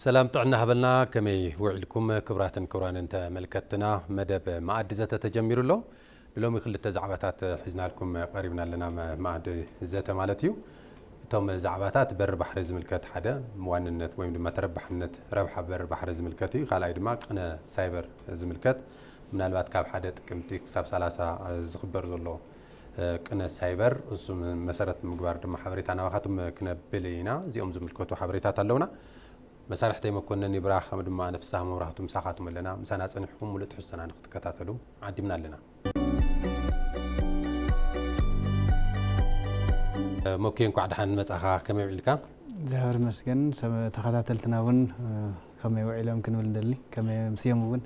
ሰላም ጥዕና ሃበልና። ከመይ ውዒልኩም ክቡራትን ክቡራንን ተመልከትና? መደብ መኣዲ ዘተ ተጀሚሩ ኣሎ። ንሎሚ ክልተ ዛዕባታት ሒዝናልኩም ቀሪብና ኣለና። መ-፣ መኣዲ ዘተ ማለት እዩ። እቶም ዛዕባታት በሪ ባሕሪ ዝምልከት ሓደ ዋንነት ወይም ድማ ተረባሕነት ረብሓ በሪ ባሕሪ ዝምልከት እዩ። ካልኣይ ድማ ቅነ ሳይበር ዝምልከት፣ ምናልባት ካብ ሓደ ጥቅምቲ ክሳብ ሰላሳ ዝኽበር ዘሎ ቅነ ሳይበር፣ እሱ መሰረት ምግባር ድማ ሓበሬታ ናባኻትኩም ክነብል ኢና። እዚኦም ዝምልከቱ ሓበሬታት ኣለውና። መሳርሕተይ መኮነን ይብራህ፣ ከም ድማ ንፍሳህ መብራህቱ ምሳኻትኩም ኣለና። ምሳና ጸኒሕኩም ሙሉእ ትሕዝቶና ንክትከታተሉ ዓዲምና ኣለና። ሞኬ፣ እንኳዕ ደሓን መጻኻ። ከመይ ውዒልካ? እግዚኣብሔር ይመስገን። ሰብ ተኸታተልትና እውን፣ እ፣ ከመይ ውዒሎም ክንብል እንደሊ፣ ከመይ ኣምስዮም እውን።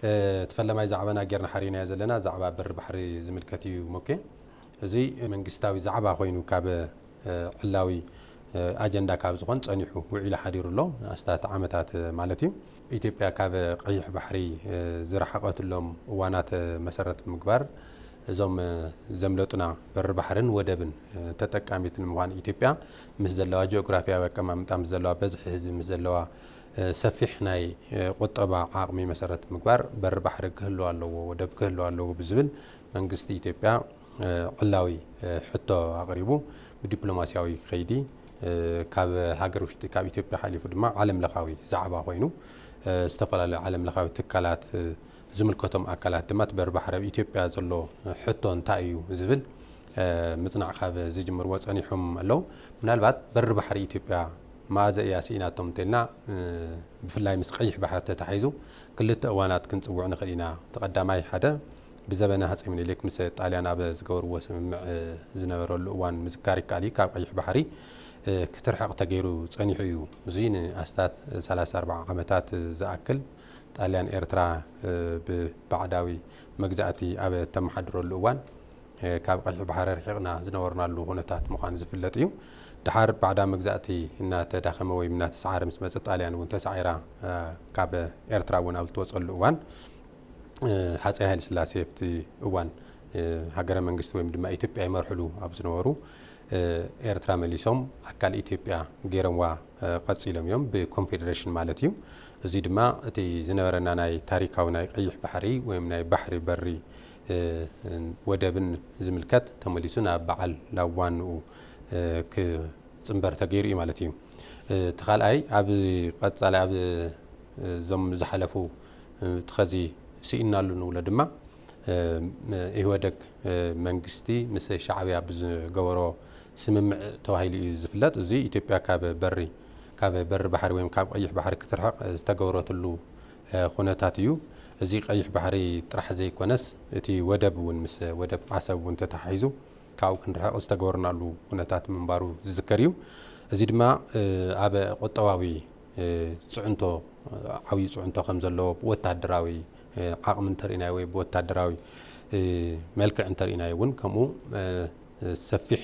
እ፣ እቲ ፈለማይ ዛዕባና ጌርና ሓሪናዮ ዘለና ዛዕባ በሪ ባሕሪ ዝምልከት እዩ ሞኬ። እዚ መንግስታዊ ዛዕባ ኮይኑ ካብ፣ እ፣ ዕላዊ፣ እ፣ ኣጀንዳ ካብ ዝኾን ጸኒሑ ውዒሉ ሓዲሩ ኣሎ። ኣስታት ዓመታት ማለት እዩ። ኢትዮጵያ ካብ ቀይሕ ባሕሪ፣ እ፣ ዝረሓቐትሎም እዋናት መሰረት ምግባር እዞም፣ እ፣ ዘምለጡና በሪ ባሕርን ወደብን፣ እ፣ ተጠቃሚት ንምዃን ኢትዮጵያ ምስ ዘለዋ ጂኦግራፊያዊ ኣቀማምጣ፣ ምስ ዘለዋ በዝሒ ህዝቢ፣ ምስ ዘለዋ፣ እ፣ ሰፊሕ ናይ፣ እ፣ ቁጠባ ዓቕሚ መሰረት ምግባር በሪ ባሕሪ ክህልዋ ኣለዎ፣ ወደብ ክህልዋ ኣለዎ ብዝብል መንግስቲ ኢትዮጵያ፣ እ፣ ዕላዊ፣ እ፣ ሕቶ ኣቕሪቡ ብዲፕሎማሲያዊ ከይዲ፣ እ፣ ካብ ሃገር ውሽጢ፣ ካብ ኢትዮጵያ ሓሊፉ ድማ ዓለም ለኻዊ ዛዕባ ኮይኑ፣ እ፣ ዝተፈላለዩ ዓለም ለኻዊ ትካላት፣ እ፣ ዝምልከቶም ኣካላት ድማ እቲ በሪ ባሕሪ ኣብ ኢትዮጵያ ዘሎ ሕቶ እንታይ እዩ ዝብል፣ እ፣ ምጽናዕ ካብ ዝጅምርዎ ጸኒሖም ኣለዉ። ምናልባት በሪ ባሕሪ ኢትዮጵያ መኣዘ እያ ስኢናቶም እንተልና፣ እ፣ ብፍላይ ምስ ቀይሕ ባሕሪ ተታሒዙ ክልተ እዋናት ክንጽውዕ ንኽእል ኢና። እቲ ቀዳማይ ሓደ ብዘበነ ሃጸይ ምኒልክ ምስ ጣልያን ኣብ ዝገበርዎ ስምምዕ፣ እ፣ ዝነበረሉ እዋን ምዝካር ይከኣል እዩ። ካብ ቀይሕ ባሕሪ፣ እ፣ ክትርሕቕ ተገይሩ ጸኒሑ እዩ። እዚ ንኣስታት ሰላሳ ኣርባዓ ዓመታት ዝኣክል ጣልያን ኤርትራ፣ እ፣ ብባዕዳዊ መግዛእቲ ኣብ እተመሓድረሉ እዋን፣ እ፣ ካብ ቀይሕ ባሕሪ ርሒቕና ዝነበርናሉ ኩነታት ምዃኑ ዝፍለጥ እዩ። ደሓር ባዕዳዊ መግዛእቲ እናተዳኸመ ወይም እናተሰዓረ ምስ መጸ፣ ጣልያን እውን ተሳዒራ፣ እ፣ ካብ ኤርትራ እውን ኣብ እትወጸሉ እዋን፣ እ፣ ሃጸይ ሃይለ ስላሴ ኣብቲ እዋን፣ እ፣ ሃገረ መንግስቲ ወይም ድማ ኢትዮጵያ ይመርሕሉ ኣብ ዝነበሩ፣ እ፣ ኤርትራ መሊሶም ኣካል ኢትዮጵያ ገይሮምዋ፣ እ፣ ቀጺሎም እዮም፣ ብኮንፌደሬሽን ማለት እዩ። እዚ ድማ እቲ ዝነበረና ናይ ታሪካዊ ናይ ቀይሕ ባሕሪ ወይም ናይ ባሕሪ በሪ፣ እ፣ ወደብን ዝምልከት ተመሊሱ ናብ በዓል ናብ ዋንኡ፣ እ፣ ክጽንበር ተገይሩ እዩ ማለት እዩ። እ፣ እቲ ካልኣይ ኣብ ቀጻሊ ኣብ፣ እ፣ እዞም ዝሓለፉ፣ እ፣ እቲ ኸዚ ስኢናሉ ንብሎ ድማ፣ እ፣ ኢህወደግ፣ እ፣ መንግስቲ ምስ ሻዕብያ ብዝገበሮ ስምምዕ ተባሂሉ እዩ ዝፍለጥ። እዚ ኢትዮጵያ ካብ በሪ፣ ካብ በሪ ባሕሪ ወይም ካብ ቀይሕ ባሕሪ ክትርሕቕ ዝተገበረትሉ፣ እ፣ ኩነታት እዩ። እዚ ቀይሕ ባሕሪ ጥራሕ ዘይኮነስ፣ እቲ ወደብ እውን፣ ምስ ወደብ ዓሰብ እውን ተተሓሒዙ ካብኡ ክንርሕቕ ዝተገበርናሉ ኩነታት ምንባሩ ዝዝከር እዩ። እዚ ድማ፣ እ፣ ኣብ ቁጠባዊ፣ እ፣ ጽዕንቶ፣ ዓብዪ ጽዕንቶ ከም ዘለዎ፣ ብወታደራዊ፣ እ፣ ዓቕሚ እንተርኢናዮ ወይ ብወታደራዊ፣ እ፣ መልክዕ እንተርኢናዮ እውን ከምኡ፣ እ፣ ሰፊሕ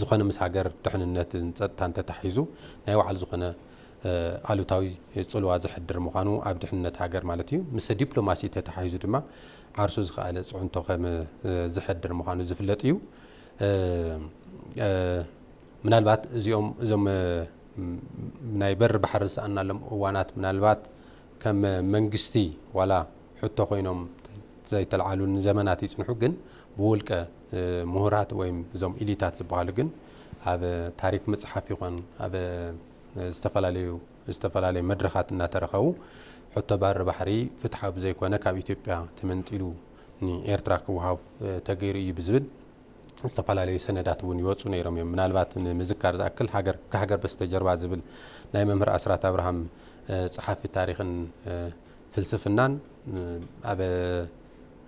ዝኾነ ምስ ሃገር ድሕንነትን ጸጥታን ተታሒዙ ናይ ባዕሉ ዝኾነ፣ እ፣ ኣሉታዊ ጽልዋ ዘሕድር ምዃኑ ኣብ ድሕንነት ሃገር ማለት እዩ። ምስ ዲፕሎማሲ ተታሒዙ ድማ ዓርሱ ዝኸኣለ ጽዕንቶ ከም፣ እ፣ ዘሕድር ምዃኑ ዝፍለጥ እዩ። እ፣ እ፣ ምናልባት እዚኦም፣ እዞም፣ እ፣ ም-፣ ናይ በሪ ባሕሪ ዝሰኣናሎም እዋናት ምናልባት ከም መንግስቲ ዋላ ሕቶ ኮይኖም ዘይተልዓሉ ንዘመናት ይጽንሑ፣ ግን ብውልቀ፣ እ፣ ምሁራት ወይም እዞም ኢሊታት ዝበሃሉ ግን ኣብ ታሪክ መጽሓፍ ይኾን ኣብ፣ እ፣ ዝተፈላለዩ፣ ዝተፈላለዩ መድረኻት እናተረኸቡ ሕቶ በሪ ባሕሪ ፍትሓዊ ብዘይኮነ ካብ ኢትዮጵያ ተመንጢሉ ንኤርትራ ክወሃብ፣ እ፣ ተገይሩ እዩ ብዝብል ዝተፈላለዩ ሰነዳት እውን ይወፁ ነይሮም እዮም። ምናልባት ንምዝካር ዝኣክል ሃገር ከሃገር በስተጀርባ ዝብል ናይ መምህር ኣስራት ኣብርሃም፣ እ፣ ጸሓፊ ታሪኽን፣ እ፣ ፍልስፍናን፣ እ፣ ኣብ፣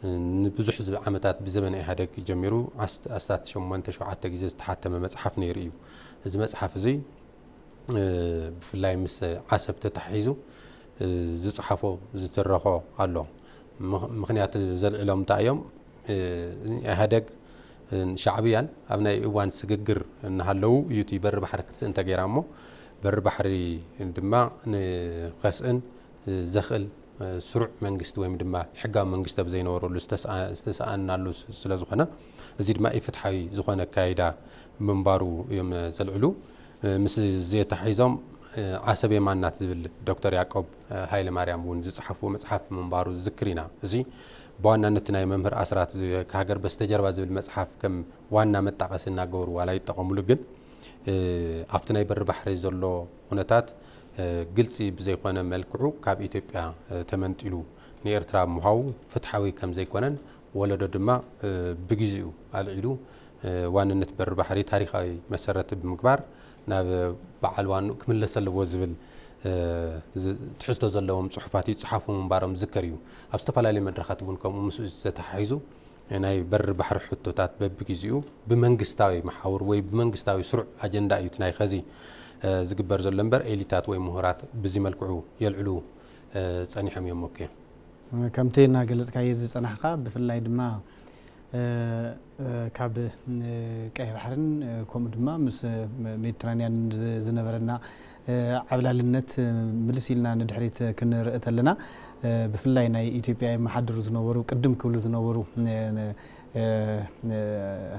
እ፣ ንብዙሕ ዝ-፣ ዓመታት ብዘበነ ኢህኣደግ ጀሚሩ ኣስ-፣ ኣስታት ሸሞንተ ሸውዓተ ግዜ ዝተሓተመ መጽሓፍ ነይሩ እዩ። እዚ መጽሓፍ እዚ፣ እ፣ ብፍላይ ምስ ዓሰብ ተታሒዙ፣ እ፣ ዝጸሓፎ፣ ዝትረኾ ኣሎ። ምኽ-፣ ምኽንያት ዘልዕሎም እንታይ እዮም? እ፣ ኢህኣደግ፣ እ፣ ሻዕብያን ኣብ ናይ እዋን ስግግር እናሃለዉ እዩ እቲ በሪ ባሕሪ ክትስእን ተገይራ እሞ፣ በሪ ባሕሪ ድማ ንኸስእን ዘኽእል፣ እ፣ ስሩዕ መንግስቲ ወይም ድማ ሕጋዊ መንግስቲ ኣብ ዘይነበረሉ ዝተስኣ-፣ ዝተሰኣናሉ ስ-፣ ስለ ዝኾነ፣ እዚ ድማ ኢፍትሓዊ ዝኾነ ኣካይዳ ምንባሩ እዮም ዘልዕሉ። እ፣ ምስ እዚ ተታሒዞም፣ ዓሰብ የማናት ዝብል ዶክተር ያዕቆብ ሃይለ ማርያም እውን ዝፅሓፍዎ መፅሓፍ ምንባሩ ዝዝክር ኢና። እዚ ብዋናነት ናይ መምህር ኣስራት ሃገር በስተጀርባ ዝብል መፅሓፍ ከም ዋና መጣቐሲ እናገበሩ ዋላ ይጠቐሙሉ፣ ግን ኣብቲ ናይ በሪ ባሕሪ ዘሎ ኩነታት ግልፂ ብዘይኮነ መልክዑ ካብ ኢትዮጵያ ተመንጢሉ ንኤርትራ ምሃቡ ፍትሓዊ ከም ዘይኮነን ወለዶ ድማ ብግዜኡ ኣልዒሉ ዋንነት በሪ ባሕሪ ታሪኻዊ መሰረት ብምግባር ናብ በዓል ዋንኡ ክምለስ ኣለዎ ዝብል ትሕዝቶ ዘለዎም ፅሑፋት ይፅሓፉ ምንባሮም ዝዝከር እዩ። ኣብ ዝተፈላለዩ መድረኻት እውን ከምኡ ምስኡ ዝተተሓሒዙ ናይ በሪ ባሕሪ ሕቶታት በብግዜኡ ብመንግስታዊ መሓውር ወይ ብመንግስታዊ ስሩዕ ኣጀንዳ እዩ እቲ ናይ ኸዚ ዝግበር ዘሎ እምበር ኤሊታት ወይ ምሁራት ብዚ መልክዑ የልዕሉ ጸኒሖም እዮም። ኦኬ። ከምቲ እናገለጽካዮ ዝጸናሕካ ብፍላይ ድማ ካብ ቀይሕ ባሕርን ከምኡ ድማ ምስ ሜዲትራንያን ዝነበረና ዓብላልነት ምልስ ኢልና ንድሕሪት ክንርኢ ተለና ብፍላይ ናይ ኢትዮጵያ የመሓድሩ ዝነበሩ ቅድም ክብሉ ዝነበሩ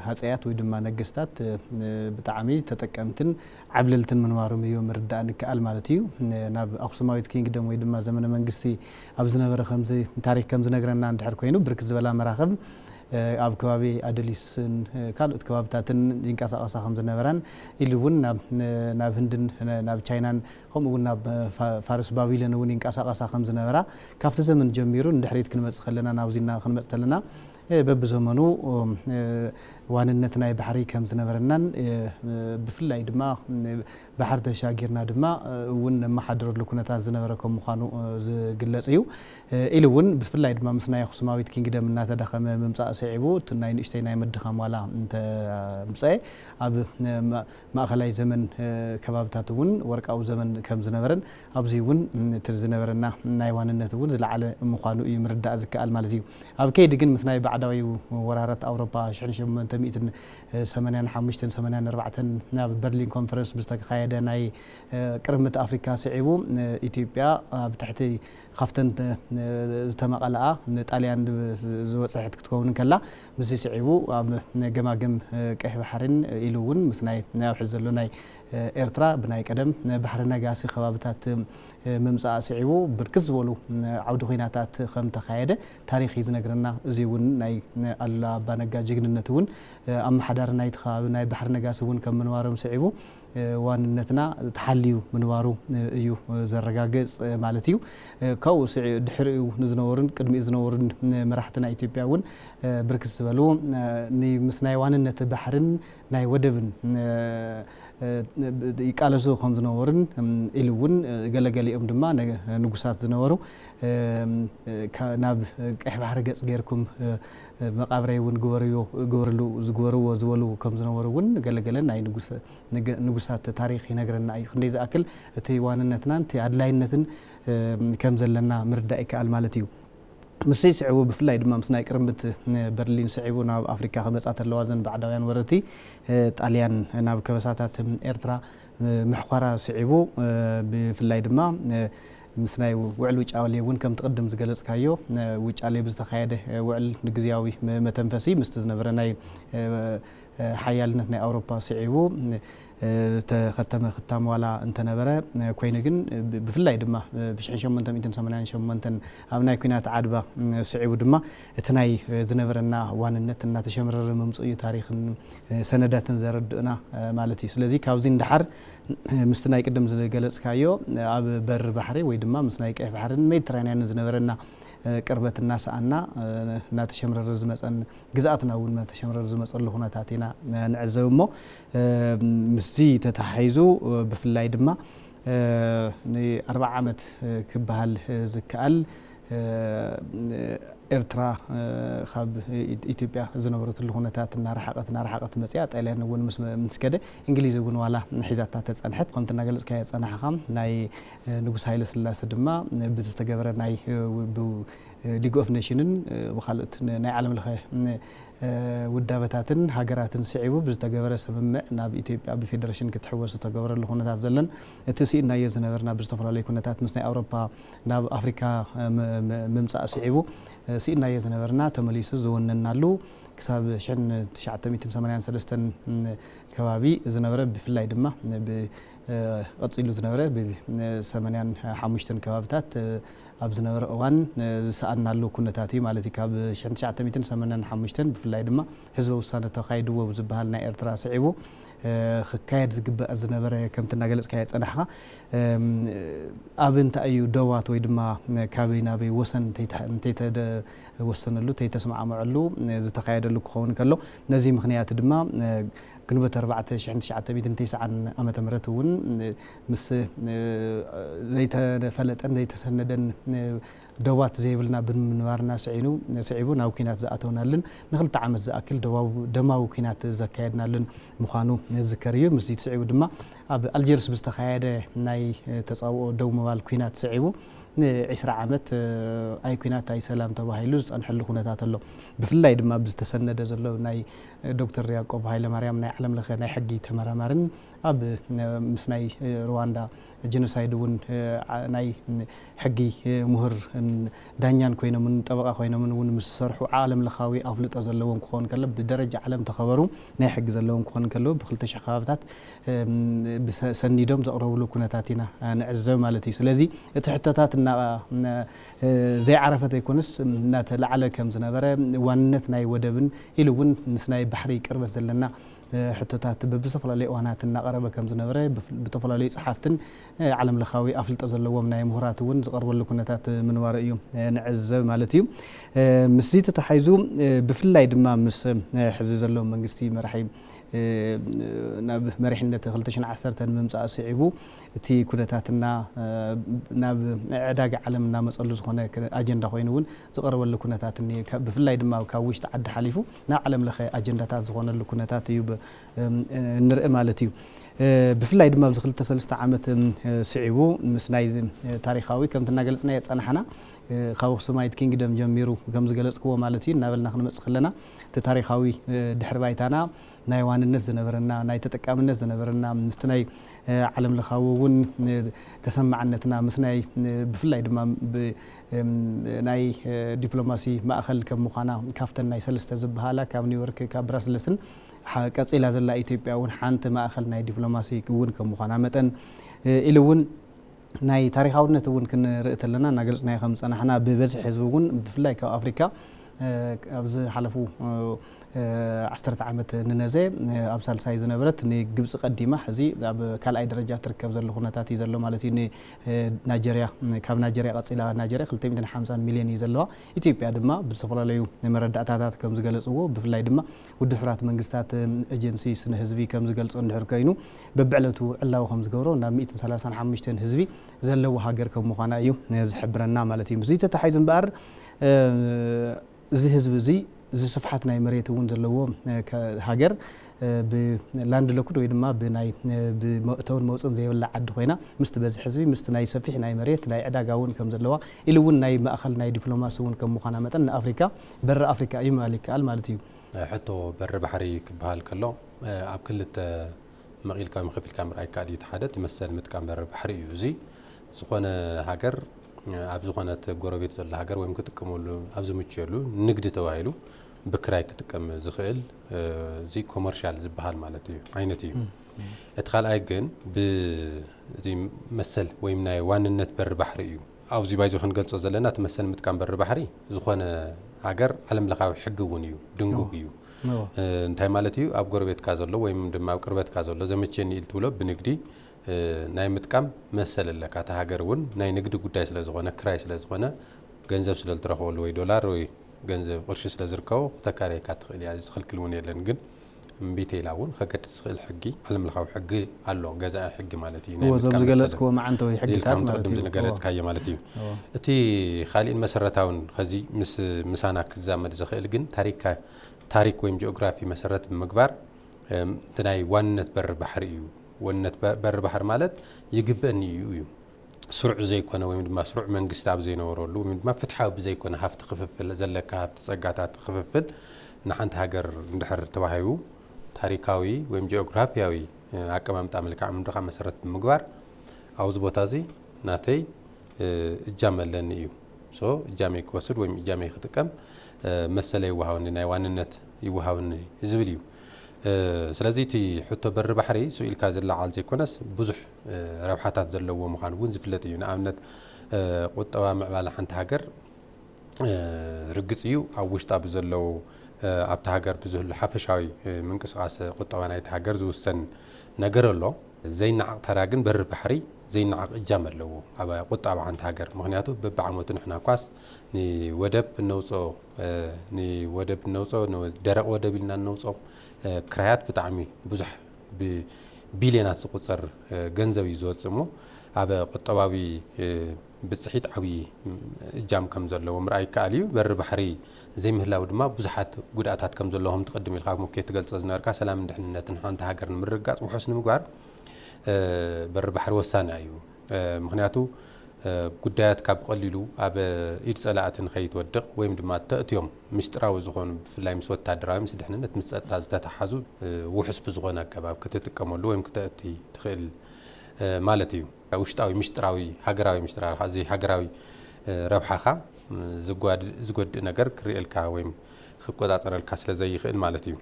ሃፀያት ወይ ድማ ነገስታት ብጣዕሚ ተጠቀምትን ዓብለልትን ምንባሮም እዩ ምርዳእ ንከኣል ማለት እዩ። ናብ ኣክሱማዊት ኪንግደም ወይ ድማ ዘመነ መንግስቲ ኣብ ዝነበረ ከምዚ ታሪክ ከም ዝነግረና እንድሕር ኮይኑ ብርክት ዝበላ መራኽብ ኣብ ከባቢ ኣደሊስን ካልኦት ከባብታትን ይንቀሳቐሳ ከም ዝነበራን ኢሉ እውን ናብ ህንድን ናብ ቻይናን ከምኡ እውን ናብ ፋርስ ባቢሎን እውን ይንቀሳቐሳ ከም ዝነበራ ካብቲ ዘመን ጀሚሩ ንድሕሪት ክንመፅእ ከለና ናብዚና ክንመፅ ከለና በብዘመኑ ዋንነት ናይ ባሕሪ ከም ዝነበረናን ብፍላይ ድማ ባሕሪ ተሻጊርና ድማ እውን ነመሓድረሉ ኩነታት ዝነበረ ከም ምዃኑ ዝግለጽ እዩ። ኢሉ እውን ብፍላይ ድማ ምስ ናይ ኣኽሱማዊት ኪንግደም እናተዳኸመ ምምጻእ ስዒቡ እቲ ናይ ንእሽተይ ናይ ምድኻም ዋላ እንተምጸአ ኣብ ማእኸላይ ዘመን ከባብታት እውን ወርቃዊ ዘመን ከም ዝነበረን ኣብዚ እውን እቲ ዝነበረና ናይ ዋንነት እውን ዝለዓለ ምዃኑ እዩ ምርዳእ ዝከኣል ማለት እዩ። ኣብ ከይዲ ግን ምስ ናይ ባዕዳዊ ወራራት ኣውሮፓ ሽሕን ሸሞንተ ሚእትን ሰማንያን ሓሙሽተን ሰማንያን ኣርባዕተን ናብ በርሊን ኮንፈረንስ ብዝተካየደ ናይ ቅርምት ኣፍሪካ ስዒቡ ኢትዮጵያ ኣብ ትሕቲ ካብተን ዝተመቐለኣ ንጣልያን ዝወፀሐት ክትከውን ከላ ምስ ስዒቡ ኣብ ገማግም ቀይሕ ባሕርን ኢሉ እውን ምስ ናይ ናይ ኣውሕዝ ዘሎ ናይ ኤርትራ ብናይ ቀደም ባሕሪ ነጋሲ ከባብታት ምምፃእ ስዒቡ ብርክት ዝበሉ ዓውዲ ኩናታት ከም ተኻየደ ታሪክ እዩ ዝነግረና። እዚ እውን ናይ ኣሉላ ኣባነጋ ጅግንነት እውን ኣመሓዳሪ ናይቲ ከባቢ ናይ ባሕሪ ነጋሲ እውን ከም ምንባሮም ስዒቡ ዋንነትና ተሓልዩ ምንባሩ እዩ ዘረጋግፅ ማለት እዩ። ካብኡ ድሕሪኡ ንዝነበሩን ቅድሚኡ ዝነበሩን መራሕቲ ናይ ኢትዮጵያ እውን ብርክት ዝበሉ ምስ ናይ ዋንነት ባሕርን ናይ ወደብን ይቃለሱ ከም ዝነበሩን ኢሉ እውን ገለገሊኦም ድማ ንጉሳት ዝነበሩ ናብ ቀይሕ ባሕሪ ገፅ ገይርኩም መቃብረይ እውን ግበርዮ ግበርሉ ዝግበርዎ ዝበሉ ከም ዝነበሩ እውን ገለገለ ናይ ንጉሳት ታሪክ ይነግረና እዩ። ክንደይ ዝኣክል እቲ ዋንነትናን እቲ ኣድላይነትን ከም ዘለና ምርዳእ ይከኣል ማለት እዩ። ምስ ስዒቡ ብፍላይ ድማ ምስ ናይ ቅርምት በርሊን ስዒቡ ናብ ኣፍሪካ ክመፃ ተለዋ ዘን ባዕዳውያን ወረርቲ ጣልያን ናብ ከበሳታት ኤርትራ ምሕኳራ ስዒቡ ብፍላይ ድማ ምስ ናይ ውዕል ውጫሌ እውን ከምቲ ቅድም ዝገለፅካዮ ውጫሌ ብዝተኻየደ ውዕል ንግዝያዊ መተንፈሲ ምስቲ ዝነበረ ናይ ሓያልነት ናይ ኣውሮፓ ስዒቡ ዝተኸተመ ክታም ዋላ እንተነበረ ኮይኑ ግን ብፍላይ ድማ ብ ሽሕን ሸሞንተ ሚእትን ሰማንያን ሸሞንተን ኣብ ናይ ኩናት ዓድባ ስዒቡ ድማ እቲ ናይ ዝነበረና ዋንነት እናተሸምረረ ምምፅኡ እዩ ታሪክን ሰነዳትን ዘረድእና ማለት እዩ። ስለዚ ካብዚ ንደሓር ምስቲ ናይ ቅድም ዝገለፅካዮ ኣብ በሪ ባሕሪ ወይ ድማ ምስ ናይ ቀይሕ ባሕርን ሜዲትራንያንን ዝነበረና ቅርበት እናሰኣና እናተሸምረረ ዝመፀን ግዝኣትና እውን እናተሸምረረ ዝመፀሉ ኩነታት ኢና ንዕዘብ እሞ ምስዚ ተተሓሒዙ ብፍላይ ድማ ንኣርባዓ ዓመት ክበሃል ዝከኣል ኤርትራ ካብ ኢትዮጵያ ዝነበረትሉ ኩነታት እናረሓቐት እናረሓቐት መፅያ ጣልያን እውን ምስ ምስ ከደ እንግሊዝ እውን ዋላ ሒዛታ ተፀንሐት ከምቲ እናገለፅካዮ ፀናሕኻ ናይ ንጉስ ሃይለ ስላሰ ድማ ብዝተገበረ ናይ ሊግ ኦፍ ኔሽንን ብካልኦት ናይ ዓለም ለኸ ውዳበታትን ሃገራትን ስዒቡ ብዝተገበረ ስምምዕ ናብ ኢትዮጵያ ብፌደሬሽን ክትሕወስ ዝተገበረሉ ኩነታት ዘለን እቲ ስኢናዮ ዝነበርና ብዝተፈላለዩ ኩነታት ምስ ናይ ኣውሮፓ ናብ ኣፍሪካ ምምፃእ ስዒቡ ስኢናዮ ዝነበርና ተመሊሱ ዝወነናሉ ክሳብ ሽሕን ትሽዓተ ሚእትን ሰማንያን ሰለስተን ከባቢ ዝነበረ ብፍላይ ድማ ቀጺሉ ዝነበረ፣ በዚ ሰማንያን ሓሙሽተን ከባብታት ኣብ ዝነበረ እዋን ዝሰኣናሉ ኩነታት እዩ ማለት እዩ። ካብ ሽሕን ትሽዓተ ሚእትን ሰማንያን ሓሙሽተን ብፍላይ ድማ ህዝበ ውሳነ ተኻይድዎ ብዝበሃል ናይ ኤርትራ ስዒቡ ክካየድ ዝግበእ ዝነበረ፣ ከምቲ እናገለጽካዮ ጸናሕካ፣ ኣብ እንታይ እዩ ደዋት ወይ ድማ ካበይ ናበይ ወሰን እንተይተወሰነሉ፣ እንተይተስማዕመዐሉ ዝተኻየደሉ ክኸውን ከሎ፣ ነዚ ምኽንያት ድማ ግንቦት ኣርባዕተ ሽሕን ትሽዓተ ሚእትን ተስዓን ዓመተ ምህረት እውን ምስ ዘይተፈለጠን ዘይተሰነደን ደዋት ዘይብልና ብምንባርና ስዒኑ ስዒቡ ናብ ኲናት ዝኣተውናልን ንክልተ ዓመት ዝኣክል ደማዊ ኲናት ዘካየድናልን ምዃኑ ዝዝከር እዩ። ምስዚ ስዒቡ ድማ ኣብ ኣልጀርስ ብዝተኻየደ ናይ ተጻብኦ ደው ምባል ኲናት ስዒቡ ንዒስራ ዓመት ኣይ ኲናት ኣይ ሰላም ተባሂሉ ዝጸንሐሉ ኩነታት ኣሎ። ብፍላይ ድማ ብዝተሰነደ ዘሎ ናይ ዶክተር ያዕቆብ ሃይለማርያም ናይ ዓለም ለኸ ናይ ሕጊ ተመራማርን ኣብ ምስ ናይ ሩዋንዳ ጀኖሳይድ እውን ናይ ሕጊ ምሁር ዳኛን ኮይኖምን ጠበቃ ኮይኖምን እውን ምስ ዝሰርሑ ዓለም ለኻዊ ኣፍልጦ ዘለዎም ክኾን ከሎ ብደረጃ ዓለም ተኸበሩ ናይ ሕጊ ዘለዎም ክኾን ከሎ ብክልተ ሽሕ ከባብታት ሰኒዶም ዘቕረብሉ ኩነታት ኢና ንዕዘብ ማለት እዩ። ስለዚ እቲ ሕቶታት እና ዘይዓረፈ ዘይኮነስ እናተላዕለ ከም ዝነበረ ዋንነት ናይ ወደብን ኢሉ እውን ምስ ናይ ባሕሪ ቅርበት ዘለና ሕቶታት ብብዝተፈላለዩ እዋናት እናቐረበ ከም ዝነበረ ብተፈላለዩ ጸሓፍትን ዓለም ለኻዊ ኣፍልጦ ዘለዎም ናይ ምሁራት እውን ዝቐርበሉ ኩነታት ምንባሩ እዩ ንዕዘብ ማለት እዩ። ምስዚ ተተሓይዙ ብፍላይ ድማ ምስ ሕዚ ዘሎ መንግስቲ መራሒ ናብ መሪሕነት ክልተ ሽሕን ዓሰርተን ምምጻእ ስዒቡ እቲ ኩነታትና ናብ ዕዳጋ ዓለም እናመጸሉ ዝኾነ ኣጀንዳ ኮይኑ እውን ዝቐረበሉ ኩነታት እኒሀ። ብፍላይ ድማ ካብ ውሽጢ ዓዲ ሓሊፉ ናብ ዓለም ለኸ ኣጀንዳታት ዝኾነሉ ኩነታት እዩ ንርኢ ማለት እዩ። ብፍላይ ድማ ኣብዚ ክልተ ሰለስተ ዓመት ስዒቡ ምስ ናይ ታሪኻዊ ከምቲ እናገለጽናዮ ጸናሕና ካብ ኣኽሱማይት ኪንግደም ጀሚሩ ከም ዝገለጽክዎ ማለት እዩ እናበልና ክንመጽእ ከለና እቲ ታሪኻዊ ድሕሪ ባይታና ናይ ዋንነት ዝነበረና ናይ ተጠቃምነት ዝነበረና ምስቲ ናይ ዓለም ለኻዊ እውን ተሰማዕነትና ምስ ናይ ብፍላይ ድማ ናይ ዲፕሎማሲ ማእኸል ከም ምዃና ካብተን ናይ ሰለስተ ዝበሃላ ካብ ኒውዮርክ ካብ ብራስለስን ቀጺላ ዘላ ኢትዮጵያ እውን ሓንቲ ማእኸል ናይ ዲፕሎማሲ እውን ከም ምዃና መጠን ኢሉ እውን ናይ ታሪኻውነት እውን ክንርኢ ተለና እናገለጽናዮ ከም ዝጸናሕና ብበዝሒ ህዝቢ እውን ብፍላይ ካብ ኣፍሪካ ኣብ ዝሓለፉ ዓሰርተ ዓመት ንነዘ ኣብ ሳልሳይ ዝነበረት ንግብፂ ቀዲማ ሕዚ ኣብ ካልኣይ ደረጃ ትርከብ ዘሎ ኩነታት እዩ ዘሎ ማለት እዩ። ንናይጀርያ ካብ ናይጀርያ ቀፂላ ናይጀርያ ክልተ ሚእትን ሓምሳን ሚልዮን እዩ ዘለዋ። ኢትዮጵያ ድማ ብዝተፈላለዩ መረዳእታታት ከም ዝገለፅዎ ብፍላይ ድማ ውድብ ሕቡራት መንግስታት ኤጀንሲ ስነ ህዝቢ ከም ዝገልፆ እንድሕር ኮይኑ በብዕለቱ ዕላዊ ከም ዝገብሮ ናብ ሚእትን ሰላሳን ሓሙሽተን ህዝቢ ዘለዎ ሃገር ከም ምዃና እዩ ዝሕብረና ማለት እዩ። ምስዚ ተታሒዙ እምበኣር እዚ ህዝቢ እዚ እዚ ስፍሓት ናይ መሬት እውን ዘለዎ ሃገር ብላንድ ሎክድ ወይ ድማ ብናይ ብመእተውን መውፅን ዘይብላ ዓዲ ኮይና ምስቲ በዝሒ ህዝቢ ምስቲ ናይ ሰፊሕ ናይ መሬት ናይ ዕዳጋ እውን ከም ዘለዋ ኢሉ እውን ናይ ማእኸል ናይ ዲፕሎማሲ እውን ከም ምዃና መጠን ንኣፍሪካ በሪ ኣፍሪካ እዩ ምባል ይከኣል ማለት እዩ። ሕቶ በሪ ባሕሪ ክበሃል ከሎ ኣብ ክልተ መቒልካ ወይ መኸፊልካ ምርኣይ ይከኣል እዩ። እቲ ሓደ እቲ መሰል ምጥቃም በሪ ባሕሪ እዩ። እዚ ዝኾነ ሃገር ኣብ ዝኾነት ጎረቤት ዘሎ ሃገር ወይም ክጥቀመሉ ኣብ ዝምችየሉ ንግዲ ተባሂሉ ብክራይ ክጥቀም ዝኽእል እዚ ኮመርሻል ዝበሃል ማለት እዩ ዓይነት እዩ። እቲ ካልኣይ ግን ብዚ መሰል ወይም ናይ ዋንነት በሪ ባሕሪ እዩ። ኣብዚ ባይዞ ክንገልጾ ዘለና እቲ መሰል ምጥቃም በሪ ባሕሪ ዝኾነ ሃገር ዓለም ለኻዊ ሕጊ እውን እዩ ድንጉግ እዩ። እንታይ ማለት እዩ? ኣብ ጎረቤትካ ዘሎ ወይም ድማ ኣብ ቅርበትካ ዘሎ ዘመቸኒ ኢል ትብሎ ብንግዲ ናይ ምጥቃም መሰል ኣለካ። እታ ሃገር እውን ናይ ንግዲ ጉዳይ ስለ ዝኾነ ክራይ ስለ ዝኾነ ገንዘብ ስለ ዝትረኸበሉ ወይ ዶላር ወይ ገንዘብ ቅርሺ ስለ ዝርከቦ ክተካረየካ ትኽእል እያ። ዝኽልክል እውን የለን ግን እምቢ ተኢላ እውን ከገድድ ዝኽእል ሕጊ ዓለም ለኻዊ ሕጊ ኣሎ። ገዛኢ ሕጊ ማለት እዩ። ናይ እዎ፣ እዞም ምጥቃም መሰል ዝገለጽክዎም መዓንተዊ ኢልካ ሕግታት እውን ማለት ትቕድም እዩ። ዝገለጽካዮ ማለት እዩ። እዎ። እቲ ካሊእን መሰረታውን ከዚ ምስ ምሳና ክዛመድ ዝኽእል ግን ታሪካ ታሪክ ወይም ጂኦግራፊ መሰረት ብምግባር እቲ ናይ ዋንነት በሪ ባሕሪ እዩ። ዋንነት በሪ ባሕሪ ማለት ይግበእኒ እዩ እዩ ስሩዕ ዘይኮነ ወይም ድማ ስሩዕ መንግስቲ ኣብ ዘይነበረሉ ወይም ድማ ፍትሓዊ ብዘይኮነ ሃፍቲ ክፍፍል ዘለካ ሃፍቲ ጸጋታት ክፍፍል ንሓንቲ ሃገር እንድሕር ተዋሂቡ ታሪካዊ ወይም ጂኦግራፊያዊ ኣቀማምጣ መልክዓ ምድርኻ መሰረት ብምግባር ኣብዚ ቦታ እዚ ናተይ እጃም ኣለኒ እዩ። ሶ እጃመይ ክወስድ ወይም እጃመይ ክጥቀም መሰለይ ይወሃበኒ ናይ ዋንነት ይወሃበኒ ዝብል እዩ። ስለዚ እቲ ሕቶ በሪ ባሕሪ ስኢልካ ዝለዓል ዘይኮነስ ብዙሕ ረብሓታት ዘለዎ ምዃኑ እውን ዝፍለጥ እዩ። ንኣብነት ቁጠባ ምዕባለ ሓንቲ ሃገር ርግጽ እዩ ኣብ ውሽጣ ብዘለዉ ኣብቲ ሃገር ብዝህሉ ሓፈሻዊ ምንቅስቃስ ቁጠባ ናይቲ ሃገር ዝውሰን ነገር ኣሎ። ዘይነዓቕ ተራ ግን በሪ ባሕሪ ዘይነዓቕ እጃም ኣለዎ ኣብ ቁጠባ ሓንቲ ሃገር። ምክንያቱ በብዓመቱ ንሕና ኳስ ንወደብ እነውፅኦ ንወደብ እነውፅኦ ደረቕ ወደብ ኢልና እነውፅኦ ክራያት ብጣዕሚ ብዙሕ ብቢልዮናት ዝቁፀር ገንዘብ እዩ ዝወፅእ እሞ ኣብ ቁጠባዊ ብፅሒት ዓብዪ እጃም ከም ዘለዎ ምርኣይ ይከኣል እዩ። በሪ ባሕሪ ዘይምህላው ድማ ብዙሓት ጉድኣታት ከም ዘለዎም ትቅድም ኢልካ ሞኬ ትገልፆ ዝነበርካ ሰላምን ድሕንነትን ሓንቲ ሃገር ንምርግጋፅ ውሑስ ንምግባር በሪ ባሕሪ ወሳኒ እዩ። ምክንያቱ ጉዳያትካ ብቐሊሉ ኣብ ኢድ ጸላእቲ ንኸይትወድቕ ወይም ድማ ተእትዮም ምስጢራዊ ዝኾኑ ብፍላይ ምስ ወታደራዊ ምስ ድሕንነት ምስ ጸጥታ ዝተተሓዙ ውሑስ ብዝኾነ ኣገባብ ክትጥቀመሉ ወይም ክተእቲ ትኽእል ማለት እዩ። ውሽጣዊ ምስጢራዊ ሃገራዊ ምስጢራዊ እዚ ሃገራዊ ረብሓኻ ዝጎድእ ነገር ክርእየልካ ወይም ክቆጻጸረልካ ስለ ዘይኽእል ማለት እዩ።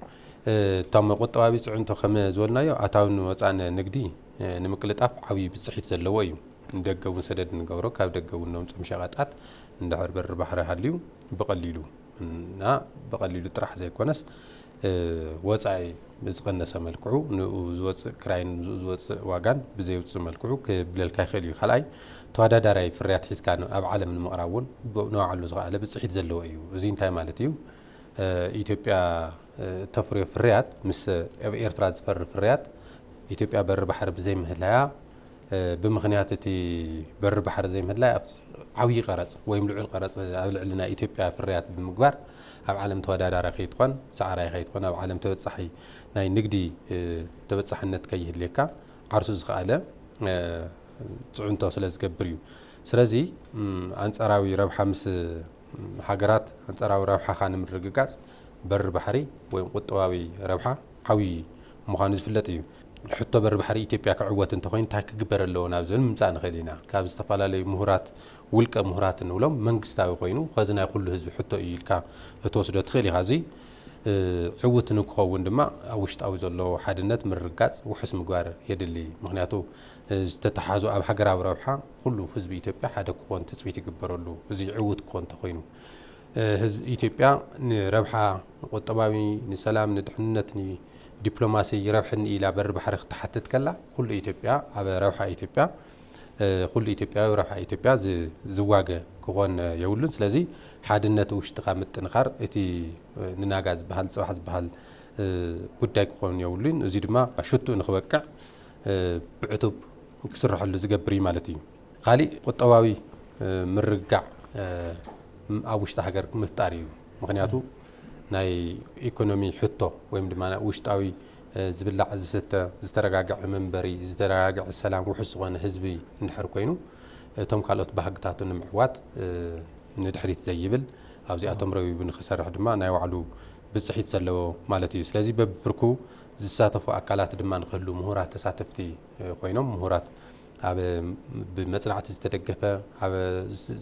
እቶም ቁጠባዊ ጽዕንቶ ከም ዝበልናዮ ኣታውን ወጻእን ንግዲ ንምቅልጣፍ ዓብዪ ብጽሒት ዘለዎ እዩ። ንደገ እውን ሰደድ ንገብሮ ካብ ደገ እውን ነምጾም ሸቐጣት እንድሕር በሪ ባሕሪ ሃልዩ ብቐሊሉ እና ብቐሊሉ ጥራሕ ዘይኮነስ ወፃኢ ብዝቐነሰ መልክዑ ንኡ ዝወፅእ ክራይን ዝወፅእ ዋጋን ብዘይውፅእ መልክዑ ክብለልካ ይኽእል እዩ። ካልኣይ ተወዳዳራይ ፍርያት ሒዝካ ኣብ ዓለም ንምቕራብ እውን ንባዕሉ ዝኸኣለ ብፅሒት ዘለዎ እዩ። እዚ እንታይ ማለት እዩ? ኢትዮጵያ ተፍርዮ ፍርያት ምስ ኣብ ኤርትራ ዝፈሪ ፍርያት ኢትዮጵያ በሪ ባሕሪ ብዘይምህላያ ብምኽንያት እቲ በሪ ባሕሪ ዘይምህላይ ኣብቲ ዓብዪ ቀረፅ ወይም ልዑል ቀረፅ ኣብ ልዕሊ ናይ ኢትዮጵያ ፍርያት ብምግባር ኣብ ዓለም ተወዳዳሪ ከይትኾን ሰዓራይ ከይትኾን ኣብ ዓለም ተበፃሒ ናይ ንግዲ ተበፃሕነት ከይህልየካ ዓርሱ ዝኸኣለ ፅዕንቶ ስለ ዝገብር እዩ። ስለዚ ኣንፃራዊ ረብሓ ምስ ሃገራት ኣንፃራዊ ረብሓኻ ንምርግጋፅ በሪ ባሕሪ ወይም ቁጠባዊ ረብሓ ዓብዪ ምዃኑ ዝፍለጥ እዩ። ሕቶ በሪ ባሕሪ ኢትዮጵያ ክዕወት እንተኾይኑ እንታይ ክግበር ኣለዎ ናብ ዝብል ምምፃእ ንኽእል ኢና። ካብ ዝተፈላለዩ ምሁራት ውልቀ ምሁራት እንብሎም መንግስታዊ ኮይኑ ከዚ ናይ ኩሉ ህዝቢ ሕቶ እዩ ኢልካ እትወስዶ ትኽእል ኢኻ። እዚ ዕውት ንክኸውን ድማ ኣብ ውሽጣዊ ዘሎ ሓድነት ምርጋፅ ውሑስ ምግባር የድሊ። ምክንያቱ ዝተተሓዙ ኣብ ሃገራዊ ረብሓ ኩሉ ህዝቢ ኢትዮጵያ ሓደ ክኾን ትፅቢት ይግበረሉ። እዚ ዕውት ክኾን እንተኾይኑ ህዝቢ ኢትዮጵያ ንረብሓ ንቁጠባዊ ንሰላም ንድሕንነት ንዲፕሎማሲ ይረብሕኒ ኢላ በሪ ባሕሪ ክትሓትት ከላ ኩሉ ኢትዮጵያ ኣብ ረብሓ ኢትዮጵያ ኩሉ ኢትዮጵያዊ ረብሓ ኢትዮጵያ ዝዋገ ክኾን የብሉን። ስለዚ ሓድነት ውሽጥኻ ምጥንኻር እቲ ንናጋ ዝበሃል ፅባሕ ዝበሃል ጉዳይ ክኾን የብሉን። እዚ ድማ ሽትኡ ንክበቅዕ ብዕቱብ ክስርሐሉ ዝገብር እዩ ማለት እዩ። ካሊእ ቁጠባዊ ምርግጋዕ ኣብ ውሽጢ ሃገር ምፍጣር እዩ። ምክንያቱ ናይ ኢኮኖሚ ሕቶ ወይም ድማ ውሽጣዊ ዝብላዕ ዝስተ ዝተረጋግዐ መንበሪ ዝተረጋግዐ ሰላም ውሑስ ዝኾነ ህዝቢ እንድሕር ኮይኑ እቶም ካልኦት ባህግታቱ ንምዕዋት ንድሕሪት ዘይብል ኣብዚኣቶም ረቢቡ ንክሰርሕ ድማ ናይ ባዕሉ ብፅሒት ዘለዎ ማለት እዩ። ስለዚ በብብርኩ ዝሳተፉ ኣካላት ድማ ንክህሉ ምሁራት ተሳተፍቲ ኮይኖም ምሁራት ኣብ ብመፅናዕቲ ዝተደገፈ ኣብ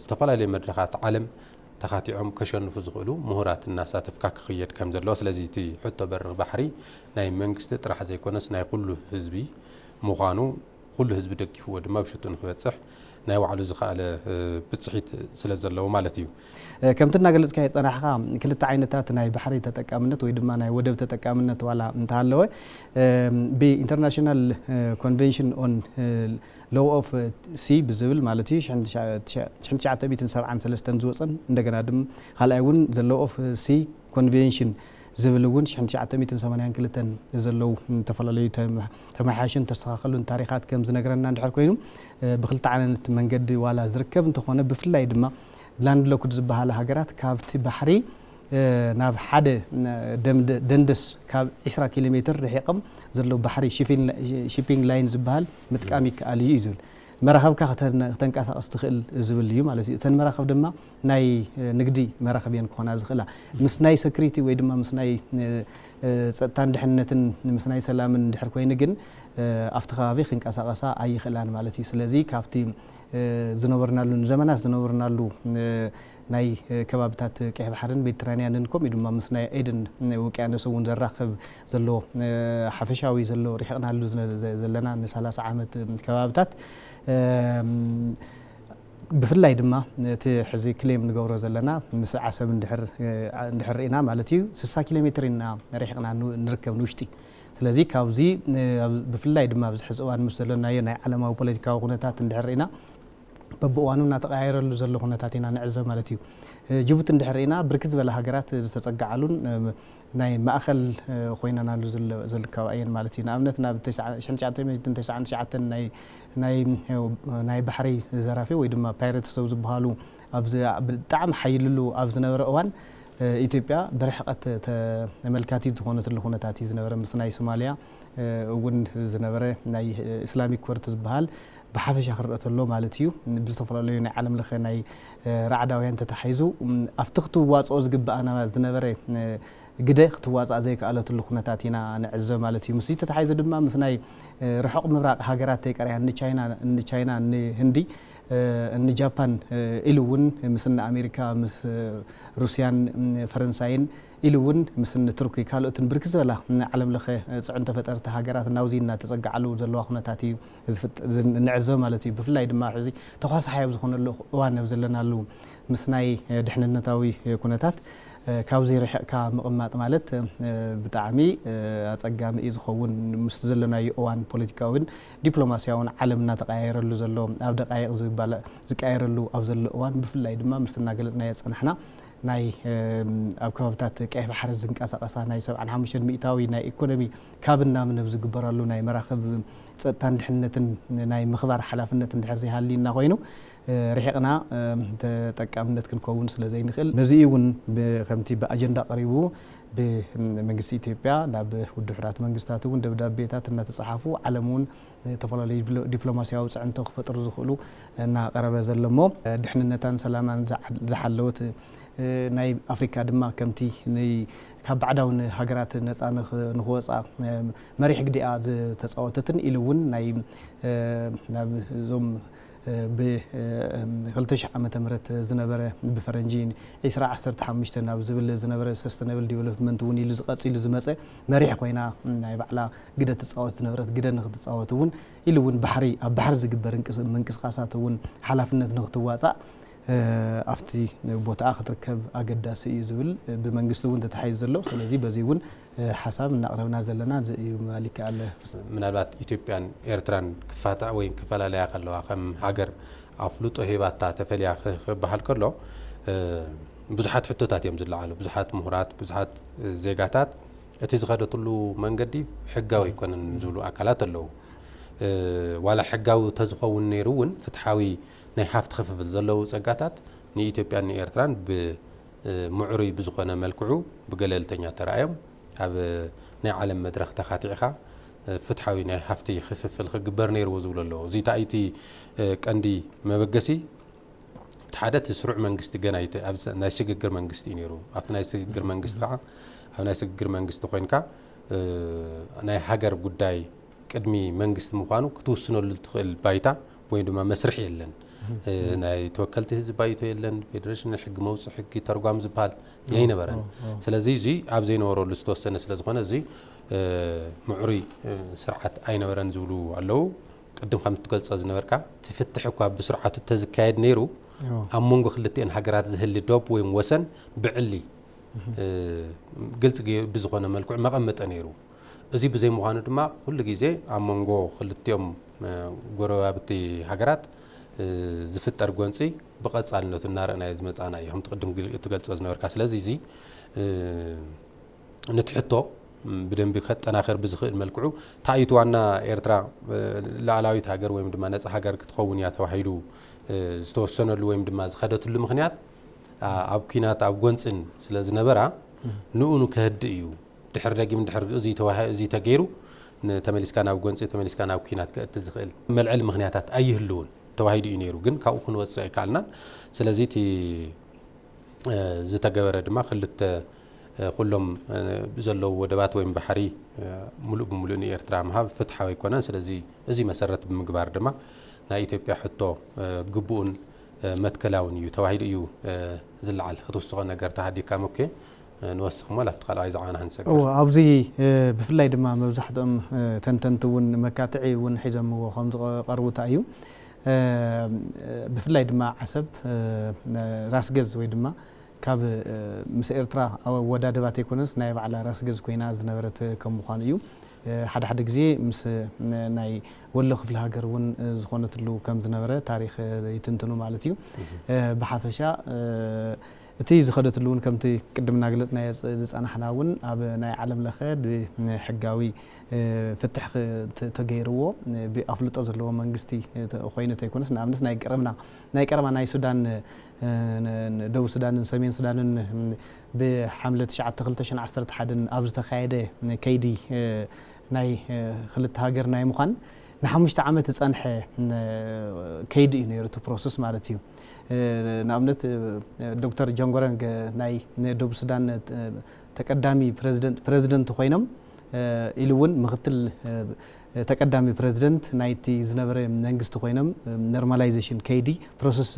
ዝተፈላለዩ መድረኻት ዓለም ተኻቲዖም ከሸንፉ ዝኽእሉ ምሁራት እናሳተፍካ ክኽየድ ከም ዘለዎ። ስለዚ እቲ ሕቶ በሪ ባሕሪ ናይ መንግስቲ ጥራሕ ዘይኮነስ ናይ ኩሉ ህዝቢ ምዃኑ ኩሉ ህዝቢ ደጊፍዎ ድማ ብሽቱ ንክበፅሕ ናይ ባዕሉ ዝኸኣለ ብፅሒት ስለ ዘለዎ ማለት እዩ። ከምቲ እናገለፅካዮ ፀናሕኻ ክልተ ዓይነታት ናይ ባሕሪ ተጠቃምነት ወይ ድማ ናይ ወደብ ተጠቃምነት ዋላ እንተሃለወ ብኢንተርናሽናል ኮንቨንሽን ኦን ሎው ኦፍ ሲ ብዝብል ማለት እዩ ሽሕን ትሽዓተ ሚእትን ሰብዓን ሰለስተን ዝወፀን እንደገና ድማ ካልኣይ እውን ዘ ሎው ኦፍ ሲ ኮንቬንሽን ዝብል እውን ሽሕን ትሽዓተ ሚእትን ሰማንያን ክልተን ዘለዉ ዝተፈላለዩ ተመሓየሽን ተስተኻኸሉን ታሪኻት ከም ዝነግረና እንድሕር ኮይኑ ብክልተ ዓይነት መንገዲ ዋላ ዝርከብ እንተኾነ ብፍላይ ድማ ላንድ ሎክድ ዝበሃላ ሃገራት ካብቲ ባሕሪ ናብ ሓደ ደንደስ ካብ ዒስራ ኪሎ ሜትር ርሒቕም ዘሎ ባሕሪ ሺፒንግ ላይን ዝበሃል ምጥቃም ይከኣል እዩ እዩ ዝብል መራኸብካ ክተንቀሳቐስ ትኽእል ዝብል እዩ ማለት እዩ። እተን መራኸብ ድማ ናይ ንግዲ መራኸብ እየን ክኾና ዝኽእላ ምስ ናይ ሰክሪቲ ወይ ድማ ምስ ናይ ጸጥታን ድሕንነትን ምስ ናይ ሰላምን እንድሕር ኮይኑ ግን ኣብቲ ከባቢ ክንቀሳቐሳ ኣይኽእላን ማለት እዩ። ስለዚ ካብቲ ዝነበርናሉ፣ ንዘመናት ዝነበርናሉ ናይ ከባብታት ቀይሕ ባሕርን ሜዲትራንያንን ከምኡ ድማ ምስ ናይ ኤደን ውቅያኖስ እውን ዘራኽብ ዘሎ ሓፈሻዊ ዘሎ ርሒቕናሉ ዘለና ን30 ዓመት ከባብታት ብፍላይ ድማ እቲ ሕዚ ክሌም ንገብሮ ዘለና ምስ ዓሰብ እንድሕር ርኢና ማለት እዩ 60 ኪሎ ሜትር ኢና ርሒቕና ንርከብ ንውሽጢ። ስለዚ ካብዚ ብፍላይ ድማ ኣብዚ ሕዚ እዋን ምስ ዘለናዮ ናይ ዓለማዊ ፖለቲካዊ ኩነታት እንድሕር ርኢና በብእዋኑ እናተቀያየረሉ ዘሎ ኩነታት ኢና ንዕዘብ ማለት እዩ። ጅቡቲ እንድሕር ርኢና ብርክት ዝበላ ሃገራት ዝተጸግዓሉን ናይ ማእኸል ኮይነናሉ ዝርከባ እየን ማለት እዩ። ንኣብነት ናብ 1999 ናይ ባሕሪ ዘራፊ ወይ ድማ ፓይረትስ ሰብ ዝበሃሉ ብጣዕሚ ሓይልሉ ኣብ ዝነበረ እዋን ኢትዮጵያ ብርሕቀት ተመልካቲት ዝኾነትሉ ኩነታት እዩ ዝነበረ። ምስ ናይ ሶማልያ እውን ዝነበረ ናይ ኢስላሚክ ኮርት ዝበሃል ብሓፈሻ ክረአ ተሎ ማለት እዩ ብዝተፈላለዩ ናይ ዓለም ለኸ ናይ ራዕዳውያን ተታሒዙ ኣብቲ ክትዋፅኦ ዝግብኣና ዝነበረ ግደ ክትዋፃእ ዘይከኣለትሉ ኩነታት ኢና ንዕዘብ ማለት እዩ። ምስዚ ተታሒዙ ድማ ምስ ናይ ርሑቕ ምብራቕ ሃገራት ተይቀርያ ንቻይና ንህንዲ ንጃፓን ኢሉ እውን ምስ ንኣሜሪካ ምስ ሩስያን ፈረንሳይን ኢሉ እውን ምስ ንቱርኪ ካልኦትን ብርክት ዝበላ ዓለም ለኸ ፅዕንቶ ፈጠርቲ ሃገራት ናውዚ እናተፀግዓሉ ዘለዋ ኩነታት እዩ ንዕዘብ ማለት እዩ። ብፍላይ ድማ ሕዚ ተኳሳሓይ ኣብ ዝኾነሉ እዋን ኣብ ዘለናሉ ምስ ናይ ድሕንነታዊ ኩነታት ካብዚ ርሕቕካ ምቕማጥ ማለት ብጣዕሚ ኣፀጋሚ እዩ ዝኸውን። ምስ ዘለናዮ እዋን ፖለቲካዊን ዲፕሎማሲያውን ዓለም እናተቀያየረሉ ዘሎ ኣብ ደቃይቕ ዝባለ ዝቀያየረሉ ኣብ ዘሎ እዋን ብፍላይ ድማ ምስ እናገለፅናዮ ዝፀናሕና ናይ ኣብ ከባብታት ቀይሕ ባሕሪ ዝንቀሳቐሳ ናይ 75% ናይ ኢኮኖሚ ካብ እናምን ኣብ ዝግበረሉ ናይ መራኽብ ፀጥታን ድሕንነትን ናይ ምኽባር ሓላፍነት እንድሕር ዘይሃልዩና ኮይኑ ርሒቕና ተጠቃምነት ክንከውን ስለ ዘይንኽእል ነዚ እውን ከምቲ ብኣጀንዳ ቀሪቡ ብመንግስቲ ኢትዮጵያ ናብ ውድብ ሕራት መንግስታት እውን ደብዳቤታት እናተፀሓፉ ዓለም እውን ዝተፈላለዩ ዲፕሎማሲያዊ ፅዕንቶ ክፈጥሩ ዝኽእሉ እናቀረበ ዘሎ እሞ ድሕንነታን ሰላማን ዝሓለወት ናይ ኣፍሪካ ድማ ከምቲ ካብ ባዕዳውን ሃገራት ነፃ ንክወፃ መሪሕ ግዲኣ ዝተፃወተትን ኢሉ እውን ናይ ናብ እዞም ብ2000 ዓመተ ምህረት ዝነበረ ብፈረንጂ 2015 ናብ ዝብል ዝነበረ ሰስተነብል ዲቨሎፕመንት እውን ኢሉ ዝቐፂሉ ዝመፀ መሪሕ ኮይና ናይ ባዕላ ግደ ትፃወት ዝነበረት ግደ ንክትፃወት እውን ኢሉ እውን ባሕሪ ኣብ ባሕሪ ዝግበር ምንቅስቃሳት እውን ሓላፍነት ንክትዋፃእ ኣብቲ ቦታኣ ክትርከብ ኣገዳሲ እዩ ዝብል ብመንግስቲ እውን ተታሒዙ ዘሎ። ስለዚ በዚ እውን ሓሳብ እናቕረብና ዘለና እዩ ምባል ይከኣል። ምናልባት ኢትዮጵያን ኤርትራን ክፋታኣ ወይ ክፈላለያ ከለዋ ከም ሃገር ኣፍልጦ ሂባታ ተፈልያ ክበሃል ከሎ ብዙሓት ሕቶታት እዮም ዝለዓሉ። ብዙሓት ምሁራት፣ ብዙሓት ዜጋታት እቲ ዝኸደትሉ መንገዲ ሕጋዊ ኣይኮነን ዝብሉ ኣካላት ኣለዉ። ዋላ ሕጋዊ ተዝኸውን ነይሩ እውን ፍትሓዊ ናይ ሃፍቲ ክፍፍል ዘለዉ ጸጋታት ንኢትዮጵያን ንኤርትራን ብምዕሩይ ብዝኾነ መልክዑ ብገለልተኛ ተራእዮም ኣብ ናይ ዓለም መድረኽ ተኻቲዕኻ ፍትሓዊ ናይ ሃፍቲ ክፍፍል ክግበር ነይርዎ ዝብሉ ኣለዉ። እዚ እቲ ቀንዲ መበገሲ እቲ ሓደ እቲ ስሩዕ መንግስቲ ገና ናይ ስግግር መንግስቲ እዩ ነይሩ። ኣብቲ ናይ ስግግር መንግስቲ ከዓ ኣብ ናይ ስግግር መንግስቲ ኮይንካ ናይ ሃገር ጉዳይ ቅድሚ መንግስቲ ምዃኑ ክትውስነሉ ትኽእል ባይታ ወይ ድማ መስርሕ የለን። ናይ ተወከልቲ ህዝቢ ባይቶ የለን። ፌዴሬሽን ሕጊ መውፅእ ሕጊ ተርጓም ዝበሃል የይነበረን። ስለዚ እዚ ኣብ ዘይነበረሉ ዝተወሰነ ስለ ዝኾነ እዚ ምዕሩይ ስርዓት ኣይነበረን ዝብሉ ኣለዉ። ቅድም ከም ትገልጾ ዝነበርካ እቲ ፍትሕ እኳ ብስርዓቱ ተዝካየድ ነይሩ ኣብ መንጎ ክልቲኤን ሃገራት ዝህሊ ዶብ ወይ ወሰን ብዕሊ ግልፂ ብዝኾነ መልክዑ መቐመጠ ነይሩ። እዚ ብዘይምዃኑ ድማ ኩሉ ግዜ ኣብ መንጎ ክልቲኦም ጎረባብቲ ሃገራት ዝፍጠር ጎንፂ ብቐፃልነቱ እናረእናዮ ዝመፃና እዩ ከምቲ ቅድም ትገልፆ ዝነበርካ። ስለዚ እዚ ነቲ ሕቶ ብደንቢ ከጠናኸር ብዝኽእል መልክዑ እንታይ እዩ እቲ ዋና ኤርትራ ላዕላዊት ሃገር ወይም ድማ ነፃ ሃገር ክትኸውን እያ ተባሂሉ ዝተወሰነሉ ወይም ድማ ዝኸደትሉ ምኽንያት ኣብ ኲናት ኣብ ጎንፅን ስለ ዝነበራ ንኡ ንከህድእ እዩ። ድሕር ደጊም ድሕር እዚ ተገይሩ ተመሊስካ ናብ ጎንፂ ተመሊስካ ናብ ኲናት ከእቲ ዝኽእል መልዕሊ ምኽንያታት ኣይህልውን ተባሂሉ እዩ ነይሩ። ግን ካብኡ ክንወፅእ ኣይከኣልናን። ስለዚ እቲ ዝተገበረ ድማ ክልተ ኩሎም ዘለዉ ወደባት ወይም ባሕሪ ሙሉእ ብሙሉእ ንኤርትራ ምሃብ ፍትሓዊ ኣይኮነን። ስለዚ እዚ መሰረት ብምግባር ድማ ናይ ኢትዮጵያ ሕቶ ግቡእን መትከላውን እዩ ተባሂሉ እዩ ዝለዓል። ክትውስኾ ነገር ተሃዲካ ምኬ ንወስኽ እሞ ላፍቲ ካልኣይ ዛዕባና ክንሰግር። እዎ፣ ኣብዚ ብፍላይ ድማ መብዛሕትኦም ተንተንቲ እውን መካትዒ እውን ሒዘምዎ ከም ዝቐርቡ እዩ። ብፍላይ ድማ ዓሰብ ራስ ገዝ ወይ ድማ ካብ ምስ ኤርትራ ኣወዳድባ ተይኮነስ ናይ ባዕላ ራስ ገዝ ኮይና ዝነበረት ከም ምዃኑ እዩ። ሓደ ሓደ ግዜ ምስ ናይ ወሎ ክፍለ ሃገር እውን ዝኾነትሉ ከም ዝነበረ ታሪኽ ይትንትኑ ማለት እዩ። ብሓፈሻ እቲ ዝኸደትሉ እውን ከምቲ ቅድም እናገለጽናዮ ዝጸናሕና እውን ኣብ ናይ ዓለም ለኸ ብሕጋዊ ፍትሕ ተገይርዎ ብኣፍልጦ ዘለዎ መንግስቲ ኮይኑ ተይኮነስ ንኣብነት ናይ ቀረብና ናይ ቀረባ ናይ ሱዳን ደቡብ ሱዳንን ሰሜን ሱዳንን ብሓምለ ትሽዓተ ክልተ ሽሕን ዓሰርተ ሓደን ኣብ ዝተኻየደ ከይዲ ናይ ክልተ ሃገር ናይ ምዃን ንሓሙሽተ ዓመት ዝጸንሐ ከይዲ እዩ ነይሩ እቲ ፕሮሰስ ማለት እዩ። ንኣብነት ዶክተር ጆንጎረንግ ናይ ደቡብ ሱዳን ተቀዳሚ ፕረዚደንት ኮይኖም ኢሉ እውን ምክትል ተቀዳሚ ፕረዚደንት ናይቲ ዝነበረ መንግስቲ ኮይኖም ኖርማላይዜሽን ከይዲ ፕሮሰስ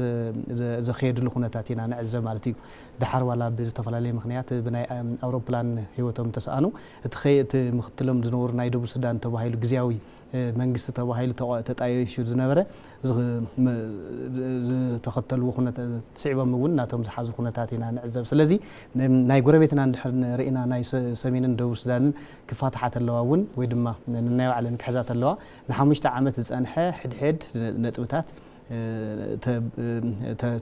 ዘኸየድሉ ኩነታት ኢና ንዕዘብ ማለት እዩ። ደሓር ዋላ ብዝተፈላለየ ምክንያት ብናይ ኣውሮፕላን ህይወቶም ተሰኣኑ። እቲ ምክትሎም ዝነበሩ ናይ ደቡብ ሱዳን ተባሂሉ ግዜያዊ መንግስቲ ተባሂሉ ተጣየሹ ዝነበረ ዝተኸተልዎ ኩነታት ስዒቦም እውን ናቶም ዝሓዙ ኩነታት ኢና ንዕዘብ። ስለዚ ናይ ጎረቤትና እንድሕር ርኢና ናይ ሰሜንን ደቡብ ሱዳንን ክፋትሓ ተለዋ እውን ወይ ድማ ናይ ባዕለን ክሕዛ ተለዋ ንሓሙሽተ ዓመት ዝፀንሐ ሕድሕድ ነጥብታት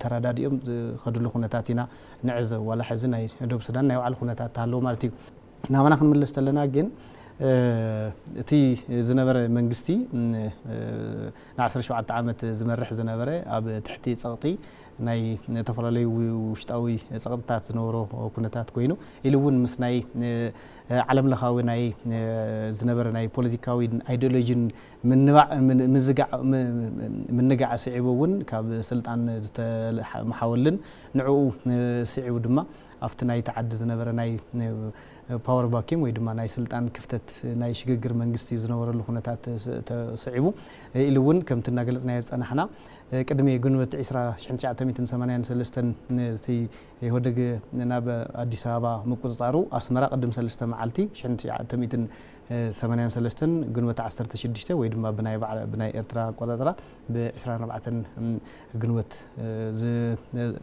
ተረዳዲኦም ዝኸድሉ ኩነታት ኢና ንዕዘብ። ዋላ ሕዚ ናይ ደቡብ ሱዳን ናይ ባዕሉ ኩነታት ተሃለዎ ማለት እዩ። ናባና ክንምለስ ተለና ግን እቲ ዝነበረ መንግስቲ ን17 ዓመት ዝመርሕ ዝነበረ ኣብ ትሕቲ ፀቕጢ ናይ ዝተፈላለዩ ውሽጣዊ ፀቕጥታት ዝነበሮ ኩነታት ኮይኑ ኢሉ እውን ምስ ናይ ዓለም ለኻዊ ናይ ዝነበረ ናይ ፖለቲካዊ ኣይዲዮሎጂን ምንባዕ ምዝጋዕ ምንጋዕ ስዒቡ እውን ካብ ስልጣን ዝተመሓወልን ንዕኡ ስዒቡ ድማ ኣብቲ ናይቲ ዓዲ ዝነበረ ናይ ፓወር ቫኪም ወይ ድማ ናይ ስልጣን ክፍተት ናይ ሽግግር መንግስቲ ዝነበረሉ ኩነታት ተስዒቡ ኢሉ እውን ከምቲ እናገለፅናዮ ዝፀናሕና ቅድሚ ግንቦት ዕስራ ሽሕን ትሽዓተ ሚእትን ሰማንያን ሰለስተን እቲ ኢህወደግ ናብ ኣዲስ ኣበባ ምቁፅፃሩ ኣስመራ ቅድም ሰለስተ መዓልቲ ሽሕን ትሽዓተ ሚእትን ሰማንያን ሰለስተን ግንቦት ዓሰርተ ሽዱሽተ ወይ ድማ ብናይ ኤርትራ ኣቆፃፅራ ብ ዕስራን ኣርባዕተን ግንቦት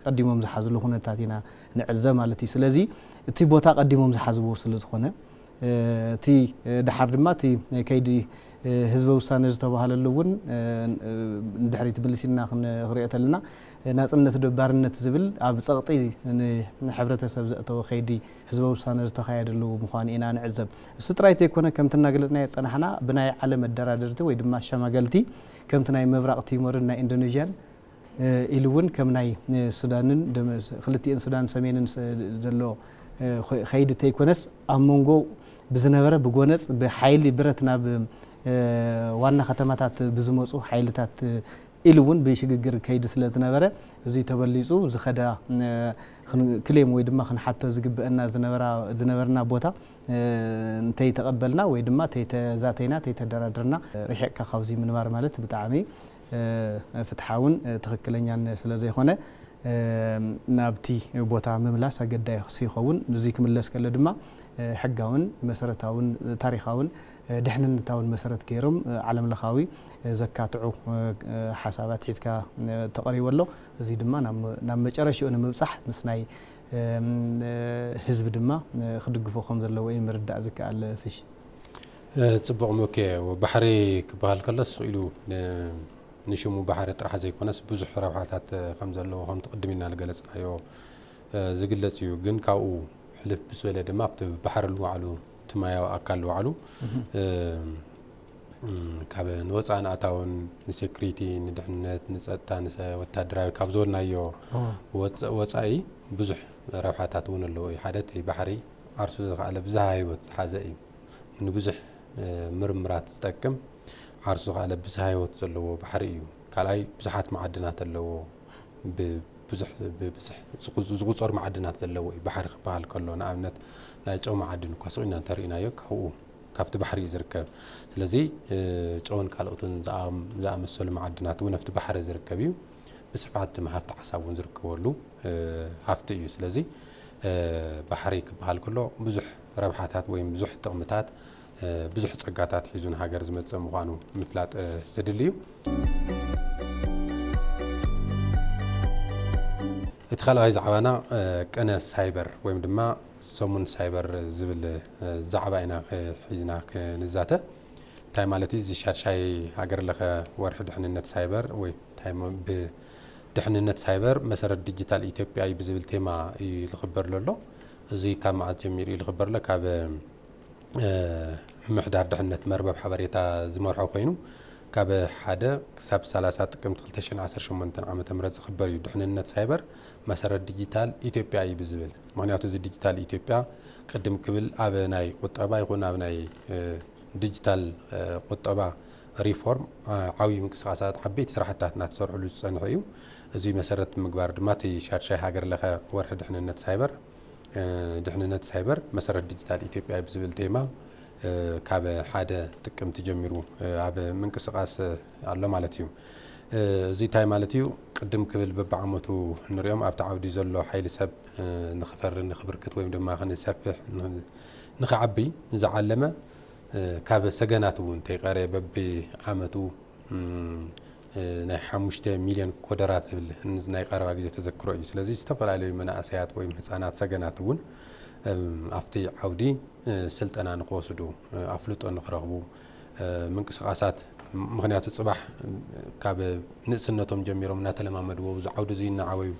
ቀዲሞም ዝሓዝሉ ኩነታት ኢና ንዕዘብ ማለት እዩ። ስለዚ እቲ ቦታ ቀዲሞም ዝሓዝዎ ስለ ዝኾነ እቲ ደሓር ድማ እቲ ከይዲ ህዝበ ውሳነ ዝተባሃለሉ እውን ንድሕሪት ምልስ ኢልና ክንሪኦ ተለና ናፅነት ዶ ባርነት ዝብል ኣብ ፀቕጢ ንሕብረተሰብ ዘእተወ ከይዲ ህዝበ ውሳነ ዝተኻየደሉ ምዃኑ ኢና ንዕዘብ። እሱ ጥራይ ተይኮነ ከምቲ እናገለፅናዮ ዝፀናሕና ብናይ ዓለም ኣደራደርቲ ወይ ድማ ኣሸማገልቲ ከምቲ ናይ ምብራቕ ቲሞርን ናይ ኢንዶኔዥያን ኢሉ እውን ከም ናይ ሱዳንን ክልቲኤን ሱዳን ሰሜንን ዘሎ ከይዲ ተይኮነስ ኣብ መንጎ ብዝነበረ ብጎነፅ ብሓይሊ ብረት ናብ ዋና ከተማታት ብዝመፁ ሓይልታት ኢሉ እውን ብሽግግር ከይዲ ስለ ዝነበረ እዚ ተበሊፁ ዝኸዳ ክሌም ወይ ድማ ክንሓቶ ዝግበአና ዝነበርና ቦታ እንተይተቐበልና ወይ ድማ ተይተዛተይና ተይተደራድርና ርሒቕካ ካብዚ ምንባር ማለት ብጣዕሚ ፍትሓውን ትኽክለኛን ስለ ዘይኮነ ናብቲ ቦታ ምምላስ ኣገዳሲ ይኸውን። እዚ ክምለስ ከሎ ድማ ሕጋውን መሰረታውን ታሪኻውን ድሕንነታውን መሰረት ገይሮም ዓለም ለኻዊ ዘካትዑ ሓሳባት ሒዝካ ተቐሪቡ ኣሎ። እዚ ድማ ናብ መጨረሽኡ ንምብፃሕ ምስ ናይ ህዝቢ ድማ ክድግፎ ከም ዘለዎ እዩ ምርዳእ ዝከኣል። ፍሽ ፅቡቕ ሞኬ ባሕሪ ክበሃል ከሎስ ኢሉ ንሽሙ ባሕሪ ጥራሕ ዘይኮነስ ብዙሕ ረብሓታት ከም ዘለዎ ከምቲ ቅድም ኢልና ዝገለፅናዮ ዝግለፅ እዩ። ግን ካብኡ ሕልፍ ምስ በለ ድማ ኣብቲ ባሕሪ ንባዕሉ እቲ ማያዊ ኣካል ንባዕሉ ካብ ንወፃእን ኣታውን ንሴኩሪቲ ንድሕነት ንፀጥታ ወታደራዊ ካብ ዝበልናዮ ወፃኢ ብዙሕ ረብሓታት እውን ኣለዎ እዩ። ሓደ እቲ ባሕሪ ዓርሱ ዝኸኣለ ብዝሃ ህይወት ዝሓዘ እዩ። ንብዙሕ ምርምራት ዝጠቅም ዓርሱ ዝኸኣለ ብዝሃ ህይወት ዘለዎ ባሕሪ እዩ። ካልኣይ ብዙሓት መዓድናት ኣለዎ። ብ ብዙሕ ብብዝሕ ዝቑ- ዝቑጸሩ መዓድናት ዘለዎ እዩ። ባሕሪ ክበሃል ከሎ ንኣብነት ናይ ጨው መዓድን እኳ ስቕ ኢልና እንተርኢናዮ ካብኡ ካብቲ ባሕሪ እዩ ዝርከብ። ስለዚ ጨውን ካልኦትን ዝኣመሰሉ መዓድናት እውን ኣብቲ ባሕሪ ዝርከብ እዩ። ብስፍሓት ድማ ሃፍቲ ዓሳ እውን ዝርከበሉ ሃፍቲ እዩ። ስለዚ ባሕሪ ክበሃል ከሎ ብዙሕ ረብሓታት ወይ ብዙሕ ጥቕምታት ብዙሕ ጸጋታት ሒዙ ንሃገር ዝመጽእ ምዃኑ ምፍላጥ ዘድሊ እዩ። እቲ ካልኣይ ዛዕባና ቅነ ሳይበር ወይም ድማ ሰሙን ሳይበር ዝብል ዛዕባ ኢና ሒዝና ክንዛተ። እንታይ ማለት እዩ? እዚ ሻድሻይ ሃገር ለኸ ወርሒ ድሕንነት ሳይበር ወይ እንታይ ብድሕንነት ሳይበር መሰረት ዲጂታል ኢትዮጵያ እዩ ብዝብል ቴማ እዩ ዝኽበር ዘሎ። እዚ ካብ መዓዝ ጀሚሩ እዩ ዝኽበር ዘሎ? ካብ ምምሕዳር ድሕነት መርበብ ሓበሬታ ዝመርሖ ኮይኑ ካብ ሓደ ክሳብ ሰላሳ ጥቅምቲ ክልተ ሽሕን ዓሰርተ ሸሞንተን ዓመተ ምህረት ዝኽበር እዩ። ድሕንነት ሳይበር መሰረት ዲጂታል ኢትዮጵያ እዩ ብዝብል። ምክንያቱ እዚ ዲጂታል ኢትዮጵያ ቅድም ክብል ኣብ ናይ ቁጠባ ይኹን ኣብ ናይ ዲጂታል ቁጠባ ሪፎርም ዓብዪ ምንቅስቃሳት ዓበይቲ ስራሕታት እናተሰርሕሉ ዝፀንሑ እዩ። እዚ መሰረት ምግባር ድማ እቲ ሻድሻይ ሃገር ለኸ ወርሒ ድሕንነት ሳይበር ድሕንነት ሳይበር መሰረት ዲጂታል ኢትዮጵያ ብዝብል ቴማ ካብ ሓደ ጥቅምቲ ጀሚሩ ኣብ ምንቅስቃስ ኣሎ ማለት እዩ። እዚ እንታይ ማለት እዩ? ቅድም ክብል በብዓመቱ ንሪኦም ኣብቲ ዓውዲ ዘሎ ሓይሊ ሰብ ንክፈሪ ንክብርክት ወይም ድማ ክንሰፍሕ ንክዓቢ ዝዓለመ ካብ ሰገናት እውን ተይቀረ በብዓመቱ ናይ ሓሙሽተ ሚልዮን ኮደራት ዝብል ናይ ቀረባ ግዜ ተዘክሮ እዩ። ስለዚ ዝተፈላለዩ መናእሰያት ወይም ህፃናት ሰገናት እውን ኣብቲ ዓውዲ ስልጠና ንክወስዱ ኣፍልጦ ንክረኽቡ ምንቅስቃሳት ምክንያቱ ፅባሕ ካብ ንእስነቶም ጀሚሮም እናተለማመድዎ እዚ ዓውዲ እዚ እናዓበዩ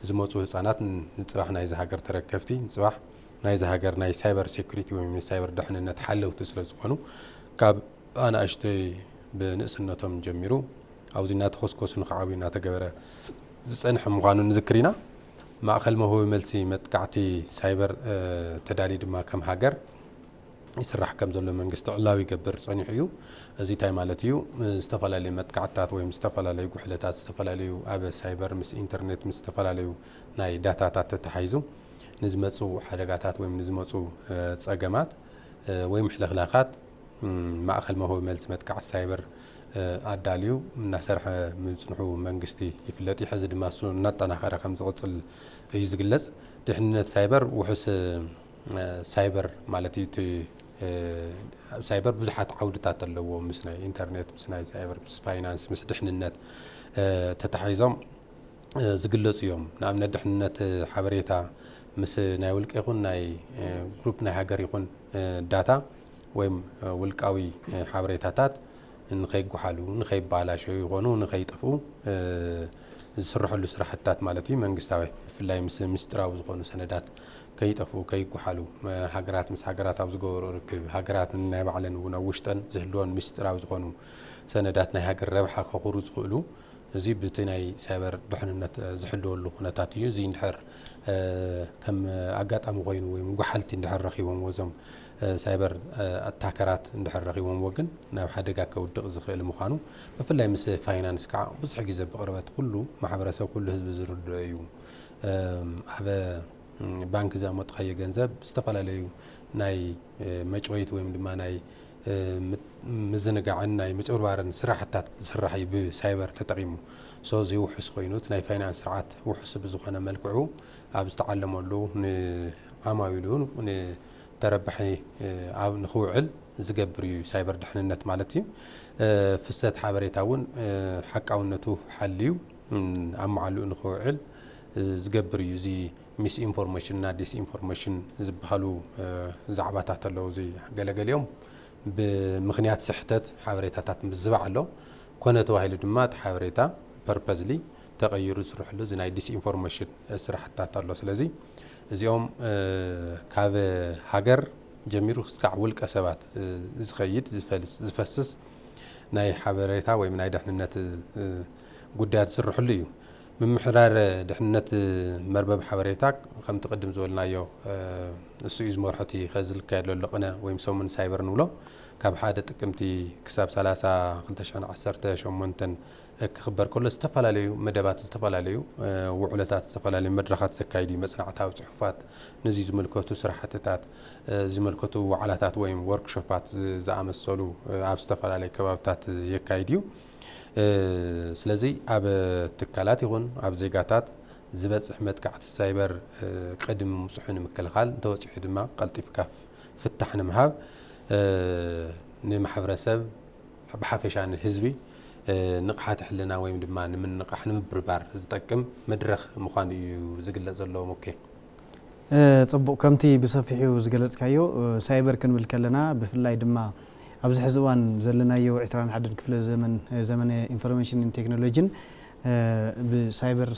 ዝመፁ ህፃናት ንፅባሕ ናይዚ ሃገር ተረከብቲ ንፅባሕ ናይዚ ሃገር ናይ ሳይበር ሴኩሪቲ ወይም ናይ ሳይበር ድሕንነት ሓለውቲ ስለ ዝኾኑ ካብ ኣናእሽተይ ብንእስነቶም ጀሚሩ ኣብዚ እናተኾስኮሱ ንክዓብዩ እናተገበረ ዝፀንሐ ምዃኑ ንዝክር ኢና። ማእኸል መህዊ መልሲ መጥቃዕቲ ሳይበር ተዳልዩ ድማ ከም ሃገር ይስራሕ ከም ዘሎ መንግስቲ ዕላዊ ይገብር ፀኒሑ እዩ። እዚ እንታይ ማለት እዩ? ዝተፈላለዩ መጥቃዕትታት ወይም ዝተፈላለዩ ጉሕለታት ዝተፈላለዩ ኣብ ሳይበር ምስ ኢንተርኔት ምስ ዝተፈላለዩ ናይ ዳታታት ተተሓይዙ ንዝመፁ ሓደጋታት ወይም ንዝመፁ ፀገማት ወይ ምሕልኽላኻት ማእኸል መህዊ መልሲ መጥቃዕቲ ሳይበር ኣዳልዩ እናሰርሐ ምፅንሑ መንግስቲ ይፍለጥ እዩ። ሕዚ ድማ እሱ እናጠናኸረ ከም ዝቕፅል እዩ ዝግለፅ። ድሕንነት ሳይበር ውሑስ ሳይበር ማለት እዩ። እቲ ሳይበር ብዙሓት ዓውድታት ኣለዎ። ምስ ናይ ኢንተርኔት፣ ምስ ናይ ሳይበር፣ ምስ ፋይናንስ፣ ምስ ድሕንነት ተታሒዞም ዝግለፁ እዮም። ንኣብነት ድሕንነት ሓበሬታ ምስ ናይ ውልቂ ይኹን ናይ ግሩፕ ናይ ሃገር ይኹን ዳታ ወይም ውልቃዊ ሓበሬታታት ንኸይጓሓሉ፣ ንኸይባላሸው ይኾኑ ንኸይጠፍኡ ዝስርሐሉ ስራሕትታት ማለት እዩ። መንግስታዊ ብፍላይ ምስ ምስጢራዊ ዝኾኑ ሰነዳት ከይጠፍኡ ከይጓሓሉ ሃገራት ምስ ሃገራት ኣብ ዝገበሩ ርክብ ሃገራት ናይ ባዕለን እውን ኣብ ውሽጠን ዝህልወን ምስጢራዊ ዝኾኑ ሰነዳት ናይ ሃገር ረብሓ ከኹሩ ዝኽእሉ እዚ ብቲ ናይ ሳይበር ድሕንነት ዝሕልወሉ ኩነታት እዩ። እዚ እንድሕር ከም ኣጋጣሚ ኮይኑ ወይ ጓሓልቲ እንድሕር ረኺቦምዎ እዞም ሳይበር ኣታከራት እንድሕር ረኺቦምዎ ግን ናብ ሓደጋ ከውድቕ ዝኽእል ምዃኑ ብፍላይ ምስ ፋይናንስ ከዓ ብዙሕ ግዜ ብቕርበት ኩሉ ማሕበረሰብ ኩሉ ህዝቢ ዝርድኦ እዩ። ኣብ ባንክ ዘመጥኻዮ ገንዘብ ዝተፈላለዩ ናይ መጭወይት ወይም ድማ ናይ ምዝንጋዕን ናይ ምጭብርባርን ስራሕታት ዝስራሕ እዩ ብሳይበር ተጠቒሙ። ሶ እዚ ውሑስ ኮይኑ እቲ ናይ ፋይናንስ ስርዓት ውሑስ ብዝኾነ መልክዑ ኣብ ዝተዓለመሉ ንዓማዊሉ ንተረባሒ ኣብ ንክውዕል ዝገብር እዩ ሳይበር ድሕንነት ማለት እዩ። ፍሰት ሓበሬታ እውን ሓቃውነቱ ሓልዩ ኣብ መዓልኡ ንክውዕል ዝገብር እዩ። እዚ ሚስ ኢንፎርሜሽን እና ዲስ ኢንፎርሜሽን ዝበሃሉ ዛዕባታት ኣለዉ። እዚ ገለገሊኦም ብምኽንያት ስሕተት ሓበሬታታት ምዝባዕ ኣሎ። ኮነ ተባሂሉ ድማ እቲ ሓበሬታ ፐርፐዝሊ ተቐይሩ ዝስርሕሉ እዚ ናይ ዲስኢንፎርሜሽን ስራሕትታት ኣሎ። ስለዚ እዚኦም ካብ ሃገር ጀሚሩ ክስካዕ ውልቀ ሰባት ዝኸይድ ዝፈልስ ዝፈስስ ናይ ሓበሬታ ወይም ናይ ድሕንነት ጉዳያት ዝስርሕሉ እዩ። ምምሕዳር ድሕንነት መርበብ ሓበሬታ ከምቲ ቅድም ዝበልናዮ እሱ እዩ ዝመርሖ እቲ ከዚ ዝካየድ ዘሎ ቅነ ወይም ሰሙን ሳይበር ንብሎ። ካብ ሓደ ጥቅምቲ ክሳብ ሰላሳ ክልተ ሽሕን ዓሰርተ ሸሞንተን ክኽበር ከሎ ዝተፈላለዩ መደባት፣ ዝተፈላለዩ ውዕሎታት፣ ዝተፈላለዩ መድረኻት ዘካይድ እዩ። መጽናዕታዊ ጽሑፋት፣ ነዚ ዝምልከቱ ስራሕትታት ዝምልከቱ ዋዕላታት ወይም ወርክሾፓት ዝኣመሰሉ ኣብ ዝተፈላለዩ ከባብታት የካይድ እዩ። ስለዚ ኣብ ትካላት ይኹን ኣብ ዜጋታት ዝበጽሕ መጥቃዕቲ ሳይበር ቅድሚ ምብጽሑ ንምክልኻል፣ እንተወጺሑ ድማ ቀልጢፍካ ፍታሕ ንምሃብ ንማሕበረሰብ ብሓፈሻ ንህዝቢ ንቕሓተ ሕልና ወይም ድማ ንምንቕቓሕ ንምብርባር ዝጠቅም መድረኽ ምዃኑ እዩ ዝግለጽ ዘሎ። ኦኬ። ጽቡቕ፣ ከምቲ ብሰፊሑ ዝገለጽካዮ ሳይበር ክንብል ከለና ብፍላይ ድማ ኣብዚ ሕዚ እዋን ዘለናዮ ዕስራን ሓደን ክፍለ ዘመን ዘመነ ኢንፎርሜሽንን ቴክኖሎጂን ብሳይበር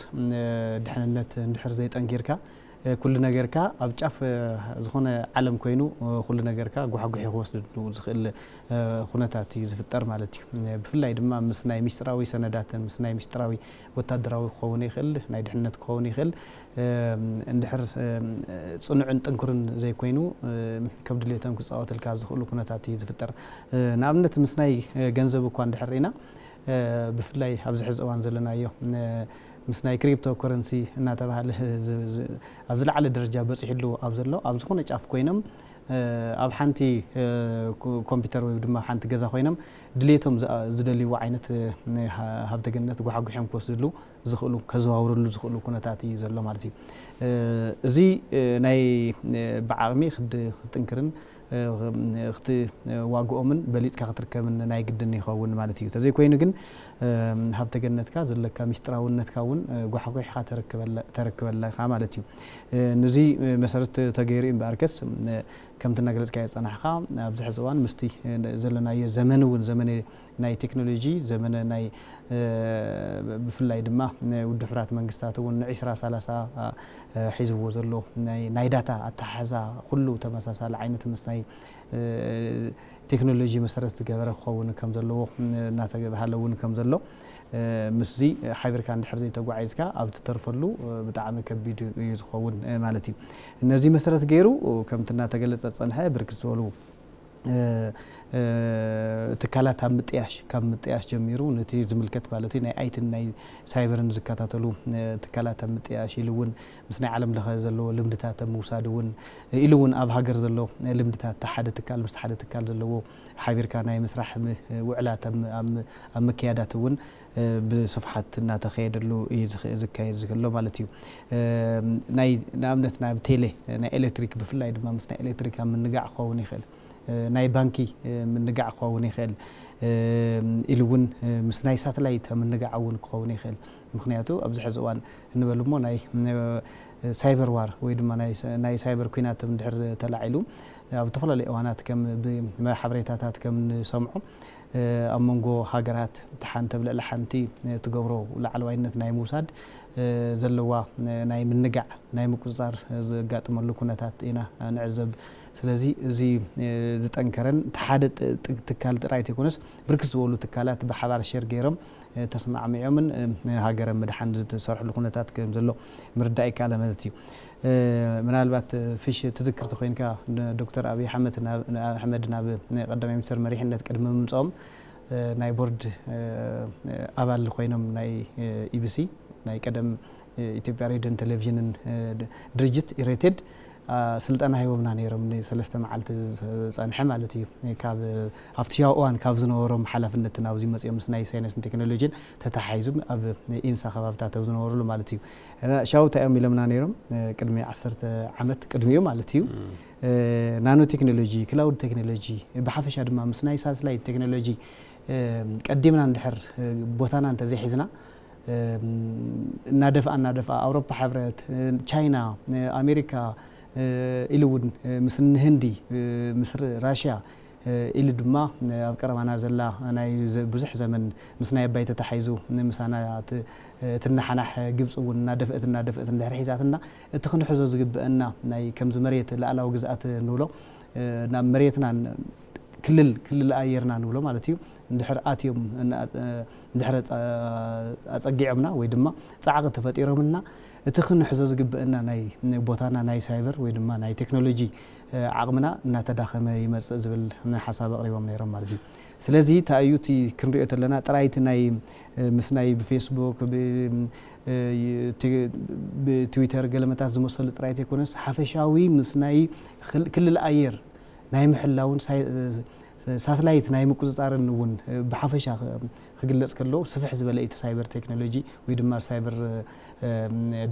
ድሕንነት እንድሕር ዘይጠንኪርካ ኩሉ ነገርካ ኣብ ጫፍ ዝኾነ ዓለም ኮይኑ ኩሉ ነገርካ ጓሕጉሒ ክወስድሉ ዝኽእል ኩነታት እዩ ዝፍጠር ማለት እዩ። ብፍላይ ድማ ምስ ናይ ሚስጥራዊ ሰነዳትን ምስ ናይ ሚስጥራዊ ወታደራዊ ክኸውን ይኽእል፣ ናይ ድሕነት ክኸውን ይኽእል፣ እንድሕር ጽኑዕን ጥንኩርን ዘይኮይኑ ከም ድሌቶም ክጻወትልካ ዝኽእሉ ኩነታት እዩ ዝፍጠር። ንኣብነት ምስ ናይ ገንዘብ እኳ እንድሕር ርኢና ብፍላይ ኣብዚ ሕዚ እዋን ዘለናዮ ምስ ናይ ክሪፕቶ ኮረንሲ እናተባህለ ኣብ ዝለዓለ ደረጃ በፂሕሉ ኣብ ዘሎ ኣብ ዝኾነ ጫፍ ኮይኖም ኣብ ሓንቲ ኮምፒውተር ወይ ድማ ሓንቲ ገዛ ኮይኖም ድሌቶም ዝደልይዎ ዓይነት ሃብተ ገነት ጓሓጉሖም ክወስድሉ ዝኽእሉ ከዘዋውርሉ ዝኽእሉ ኩነታት እዩ ዘሎ ማለት እዩ። እዚ ናይ ብዓቕሚ ክጥንክርን ክትዋግኦምን በሊፅካ ክትርከብን ናይ ግድን ይኸውን ማለት እዩ። ተዘይኮይኑ ግን ሃብተ ገነትካ ዘለካ ሚስጥራውነትካ እውን ጓሕጒሕካ ተረክበላ ኢኻ ማለት እዩ። ነዚ መሰረት ተገይሩ እምበኣርከስ ከምቲ እናገለፅካዮ ዝፀናሕኻ ኣብዚ ሕዚ እዋን ምስቲ ዘለናዮ ዘመን እውን ዘመነ ናይ ቴክኖሎጂ ዘመነ ናይ ብፍላይ ድማ ውድብ ሕቡራት መንግስታት እውን ንዒስራ ሰላሳ ሒዝዎ ዘሎ ናይ ዳታ ኣተሓሕዛ ኩሉ ተመሳሳሊ ዓይነት ምስ ናይ ቴክኖሎጂ መሰረት ዝገበረ ክኸውን ከም ዘለዎ እናተባሃለ እውን ከም ዘሎ ምስዚ ሓቢርካ እንድሕር ዘይተጓዒዝካ ኣብ ትተርፈሉ ብጣዕሚ ከቢድ እዩ ዝኸውን ማለት እዩ። ነዚ መሰረት ገይሩ ከምቲ እናተገለፀ ዝፀንሐ ብርክት ዝበሉ ትካላት ኣብ ምጥያሽ ካብ ምጥያሽ ጀሚሩ ነቲ ዝምልከት ማለት እዩ ናይ ኣይትን ናይ ሳይበርን ዝከታተሉ ትካላት ኣብ ምጥያሽ ኢሉ እውን ምስ ናይ ዓለም ለኸ ዘለዎ ልምድታት ኣብ ምውሳድ እውን ኢሉ እውን ኣብ ሃገር ዘሎ ልምድታት ሓደ ትካል ምስ ሓደ ትካል ዘለዎ ሓቢርካ ናይ ምስራሕ ውዕላት ኣብ ምክያዳት እውን ብስፍሓት እናተኸየደሉ እዩ ዝካየድ ዝሎ ማለት እዩ። ናይ ንኣብነት ናብ ቴሌ ናይ ኤሌክትሪክ ብፍላይ ድማ ምስ ናይ ኤሌክትሪክ ኣብ ምንጋዕ ክኸውን ይኽእል ናይ ባንኪ ምንጋዕ ክኸውን ይኽእል ኢሉ እውን ምስ ናይ ሳተላይት ምንጋዕ እውን ክኸውን ይኽእል። ምክንያቱ ኣብዚ ሕዚ እዋን እንበል እሞ ናይ ሳይበር ዋር ወይ ድማ ናይ ሳይበር ኩናት እንድሕር ተላዒሉ ኣብ ዝተፈላለዩ እዋናት ከም ብሓበሬታታት ከም ንሰምዖ ኣብ መንጎ ሃገራት እቲ ሓንቲ ኣብ ልዕሊ ሓንቲ ትገብሮ ላዕለዋይነት ናይ ምውሳድ ዘለዋ ናይ ምንጋዕ ናይ ምቁፅፃር ዘጋጥመሉ ኩነታት ኢና ንዕዘብ። ስለዚ እዚ ዝጠንከረን እቲ ሓደ ትካል ጥራይ ተይኮነስ ብርክት ዝበሉ ትካላት ብሓባር ሸር ገይሮም ተስማዕሚዖምን ሃገረ ምድሓን ዝተሰርሕሉ ኩነታት ከም ዘሎ ምርዳእ ይከኣለ ማለት እዩ። ምናልባት ፍሽ ትዝክር ተኮይንካ ዶክተር ኣብይ ኣሕመድ ናብ ቀዳማይ ሚኒስትር መሪሕነት ቅድሚ ምምፅኦም ናይ ቦርድ ኣባል ኮይኖም ናይ ኢቢሲ ናይ ቀደም ኢትዮጵያ ሬድዮን ቴሌቪዥንን ድርጅት ኢሬቴድ ስልጠና ሂቦምና ነይሮም ንሰለስተ መዓልቲ ዝፀንሐ ማለት እዩ። ካብ ኣብቲ ሻው እዋን ካብ ዝነበሮም ሓላፍነትን ኣብዚ መፅኦም ምስ ናይ ሳይንስን ቴክኖሎጂን ተተሓሒዙ ኣብ ኢንሳ ከባብታት ኣብ ዝነበሩሉ ማለት እዩ። ሻው እንታይ እዮም ኢሎምና ነይሮም ቅድሚ ዓሰርተ ዓመት ቅድሚኡ ማለት እዩ። ናኖ ቴክኖሎጂ ክላውድ ቴክኖሎጂ ብሓፈሻ ድማ ምስ ናይ ሳትላይት ቴክኖሎጂ ቀዲምና እንድሕር ቦታና እንተዘይሒዝና እናደፍኣ እናደፍኣ ኣውሮፓ ሕብረት ቻይና ኣሜሪካ ኢሉ እውን ምስ ንህንዲ ምስ ራሽያ ኢሉ ድማ ኣብ ቀረባና ዘላ ናይ ብዙሕ ዘመን ምስ ናይ ኣባይ ተታሒዙ ንምሳና ትናሓናሕ ግብፂ እውን እናደፍእት እናደፍእት እንድሕር ሒዛትና እቲ ክንሕዞ ዝግበአና ናይ ከምዚ መሬት ላዕላዊ ግዝኣት ንብሎ ናብ መሬትና ክልል ክልል ኣየርና ንብሎ ማለት እዩ እንድሕር ኣትዮም እንድሕር ኣፀጊዖምና ወይ ድማ ፃዕቂ ተፈጢሮምና እቲ ክንሕዞ ዝግብእና ናይ ቦታና ናይ ሳይበር ወይ ድማ ናይ ቴክኖሎጂ ዓቕምና እናተዳኸመ ይመፅእ ዝብል ሓሳብ ኣቕሪቦም ነይሮም ማለት እዩ። ስለዚ እንታይ እዩ እቲ ክንሪኦ ተለና ጥራይቲ ናይ ምስ ናይ ብፌስቡክ ብትዊተር ገለመታት ዝመሰሉ ጥራይቲ ኣይኮነስ ሓፈሻዊ ምስ ናይ ክልል ኣየር ናይ ምሕላውን ሳትላይት ናይ ምቁፅፃርን እውን ብሓፈሻ ክግለፅ ከሎ ስፍሕ ዝበለ እቲ ሳይበር ቴክኖሎጂ ወይ ድማ ሳይበር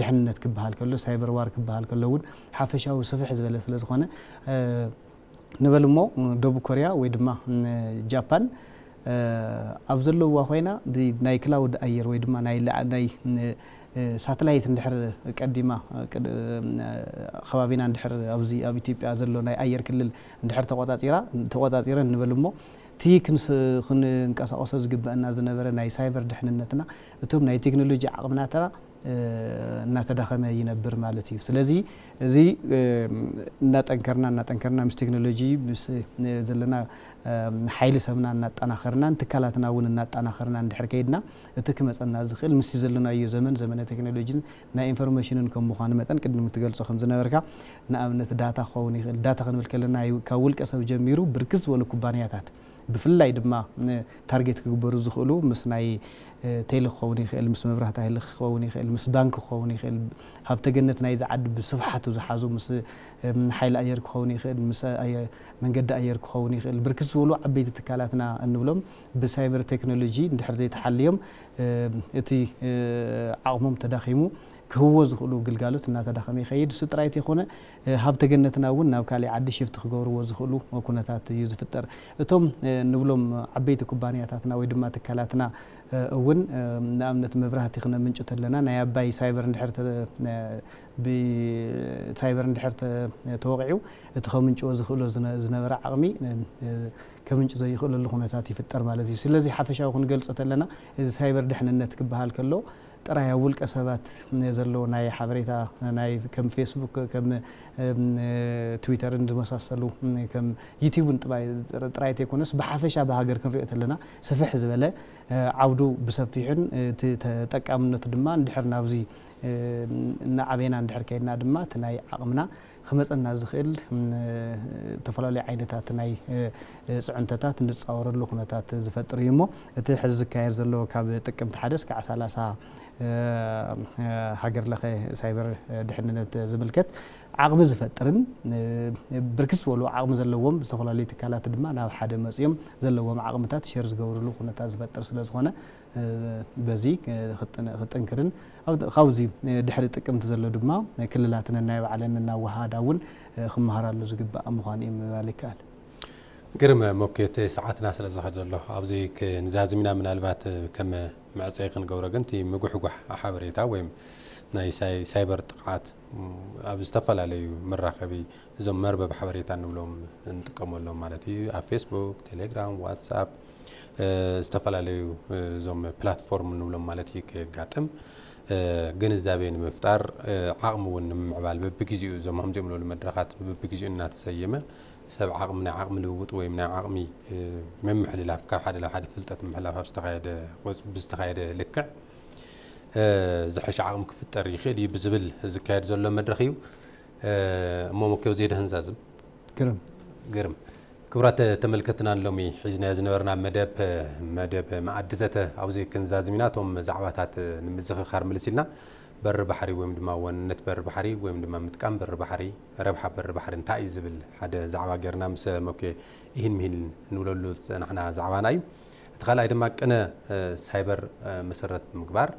ድሕንነት ክበሃል ከሎ ሳይበር ዋር ክበሃል ከሎ እውን ሓፈሻዊ ስፍሕ ዝበለ ስለ ዝኾነ ንበል እሞ ደቡብ ኮርያ ወይ ድማ ጃፓን ኣብ ዘለዋ ኮይና ናይ ክላውድ ኣየር ወይ ድማ ናይ ሳተላይት እንድሕር ቀዲማ ከባቢና እንድሕር ኣብዚ ኣብ ኢትዮጵያ ዘሎ ናይ ኣየር ክልል እንድሕር ተቆፃፂራ ተቆፃፂረ ንበል እሞ እቲ ክንቀሳቀሶ ዝግበአና ዝነበረ ናይ ሳይበር ድሕንነትና እቶም ናይ ቴክኖሎጂ ዓቕምናትና እናተዳኸመ ይነብር ማለት እዩ። ስለዚ እዚ እናጠንከርና እናጠንከርና ምስ ቴክኖሎጂ ምስ ዘለና ሓይሊ ሰብና እናጠናኸርናን ትካላትና እውን እናጠናኸርና እንድሕር ከይድና እቲ ክመፀና ዝኽእል ምስቲ ዘለናዮ ዘመን ዘመነ ቴክኖሎጂን ናይ ኢንፎርሜሽንን ከም ምዃኑ መጠን ቅድሚ ትገልፆ ከም ዝነበርካ ንኣብነት ዳታ ክኸውን ይኽእል። ዳታ ክንብል ከለና ካብ ውልቀ ሰብ ጀሚሩ ብርክት ዝበሉ ኩባንያታት ብፍላይ ድማ ታርጌት ክግበሩ ዝኽእሉ ምስ ናይ ቴሌ ክኸውን ይኽእል፣ ምስ መብራህቲ ሃይሊ ክኸውን ይኽእል፣ ምስ ባንክ ክኸውን ይኽእል፣ ሃብተ ገነት ናይዚ ዓዲ ብስፍሓቱ ዝሓዙ ምስ ሓይሊ ኣየር ክኸውን ይኽእል፣ ምስ መንገዲ ኣየር ክኸውን ይኽእል፣ ብርክት ዝበሉ ዓበይቲ ትካላትና እንብሎም ብሳይበር ቴክኖሎጂ እንድሕር ዘይተሓልዮም እቲ ዓቕሞም ተዳኺሙ ክህብዎ ዝኽእሉ ግልጋሎት እናተዳኸመ ይኸይድ። እሱ ጥራይ ዘይኮነ ሃብተ ገነትና እውን ናብ ካሊእ ዓዲ ሽፍት ክገብርዎ ዝኽእሉ ኩነታት እዩ ዝፍጠር። እቶም ንብሎም ዓበይቲ ኩባንያታትና ወይ ድማ ትካላትና እውን ንኣብነት መብራህቲ ክነምንጩ ተለና ናይ ኣባይ ሳይበር እንድሕር ሳይበር እንድሕር ተወቂዑ እቲ ከምንጭዎ ዝኽእሎ ዝነበረ ዓቕሚ ከምንጭ ዘይኽእለሉ ኩነታት ይፍጠር ማለት እዩ። ስለዚ ሓፈሻዊ ክንገልጾ ተለና እዚ ሳይበር ድሕንነት ክበሃል ከሎ ጥራይ ኣብ ውልቀ ሰባት ዘሎ ናይ ሓበሬታ ናይ ከም ፌስቡክ ከም ትዊተርን ዝመሳሰሉ ከም ዩቲዩብን ጥራይ ዘይኮነስ ብሓፈሻ ብሃገር ክንሪኦ ተለና ስፍሕ ዝበለ ዓውዱ ብሰፊሑን እቲ ተጠቃምነቱ ድማ እንድሕር ናብዚ እናዓበና እንድሕር ከይድና ድማ እቲ ናይ ዓቕምና ክመፀና ዝኽእል ዝተፈላለዩ ዓይነታት ናይ ፅዕንቶታት ንፃወረሉ ኩነታት ዝፈጥር እዩ እሞ እቲ ሕዚ ዝካየድ ዘሎ ካብ ጥቅምቲ ሓደ እስካዕ ሰላሳ ሃገር ለኸ ሳይበር ድሕንነት ዝምልከት ዓቕሚ ዝፈጥርን ብርክት ዝበሉ ዓቕሚ ዘለዎም ዝተፈላለዩ ትካላት ድማ ናብ ሓደ መፅዮም ዘለዎም ዓቕምታት ሸር ዝገብርሉ ኩነታት ዝፈጥር ስለ ዝኾነ በዚ ክጥንክርን ካብዚ ድሕሪ ጥቅምቲ ዘሎ ድማ ክልላትን ናይ ባዕለን እናወሃሃዳ እውን ክመሃራሉ ዝግባእ ምዃኑ እዩ ምባል ይከኣል። ግርም ሞኬት ሰዓትና ስለ ዝኸደ ዘሎ ኣብዚ ክንዛዝም ኢና ምናልባት ከም መዕፀይ ክንገብሮ ግን እቲ ምጉሕጓሕ ሓበሬታ ወይም ናይ ሳይበር ጥቕዓት ኣብ ዝተፈላለዩ መራኸቢ እዞም መርበብ ሓበሬታ ንብሎም እንጥቀመሎም ማለት እዩ ኣብ ፌስቡክ ቴሌግራም ዋትሳፕ ዝተፈላለዩ እዞም ፕላትፎርም ንብሎም ማለት እዩ ከጋጥም ግንዛቤ ንምፍጣር ዓቕሚ እውን ንምምዕባል በብግዜኡ እዞም ከምዚኦም ዝበሉ መድረኻት በብግዜኡ እናተሰየመ ሰብ ዓቕሚ ናይ ዓቕሚ ልውውጥ ወይም ናይ ዓቕሚ ምምሕልላፍ ካብ ሓደ ናብ ሓደ ፍልጠት ምምሕላፍ ኣብ ዝተኻየደ ብዝተኻየደ ልክዕ ዝሐሸ ዓቕሚ ክፍጠር ይኽእል እዩ ብዝብል ዝካየድ ዘሎ መድረኽ እዩ። እሞ መኪው ዘይደህንዛዝም ግርም ግርም ክቡራት ተመልከትና ሎሚ ሒዝናዮ ዝነበርና መደብ መደብ መኣዲ ዘተ ኣብዚ ክንዛዝም ኢና እቶም ዛዕባታት ንምዝኽኻር ምልስ ኢልና በሪ ባሕሪ ወይም ድማ ወንነት በሪ ባሕሪ ወይም ድማ ምጥቃም በሪ ባሕሪ ረብሓ በሪ ባሕሪ እንታይ እዩ ዝብል ሓደ ዛዕባ ጌርና ምስ መኮ ይህን ምሂን ንብለሉ ዝፀናሕና ዛዕባና እዩ እቲ ካልኣይ ድማ ቅነ ሳይበር መሰረት ብምግባር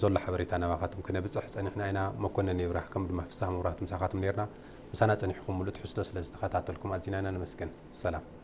ዘሎ ሓበሬታ ናባኻትኩም ክነብፅሕ ፀኒሕና ኢና መኮነን ይብራህ ከም ድማ ፍሳህ መብራህቱ ምሳኻትኩም ነርና ምሳና ፀኒሕኩም ሙሉእ ትሕዝቶ ስለ ዝተኸታተልኩም ኣዚና ኢና ነመስግን ሰላም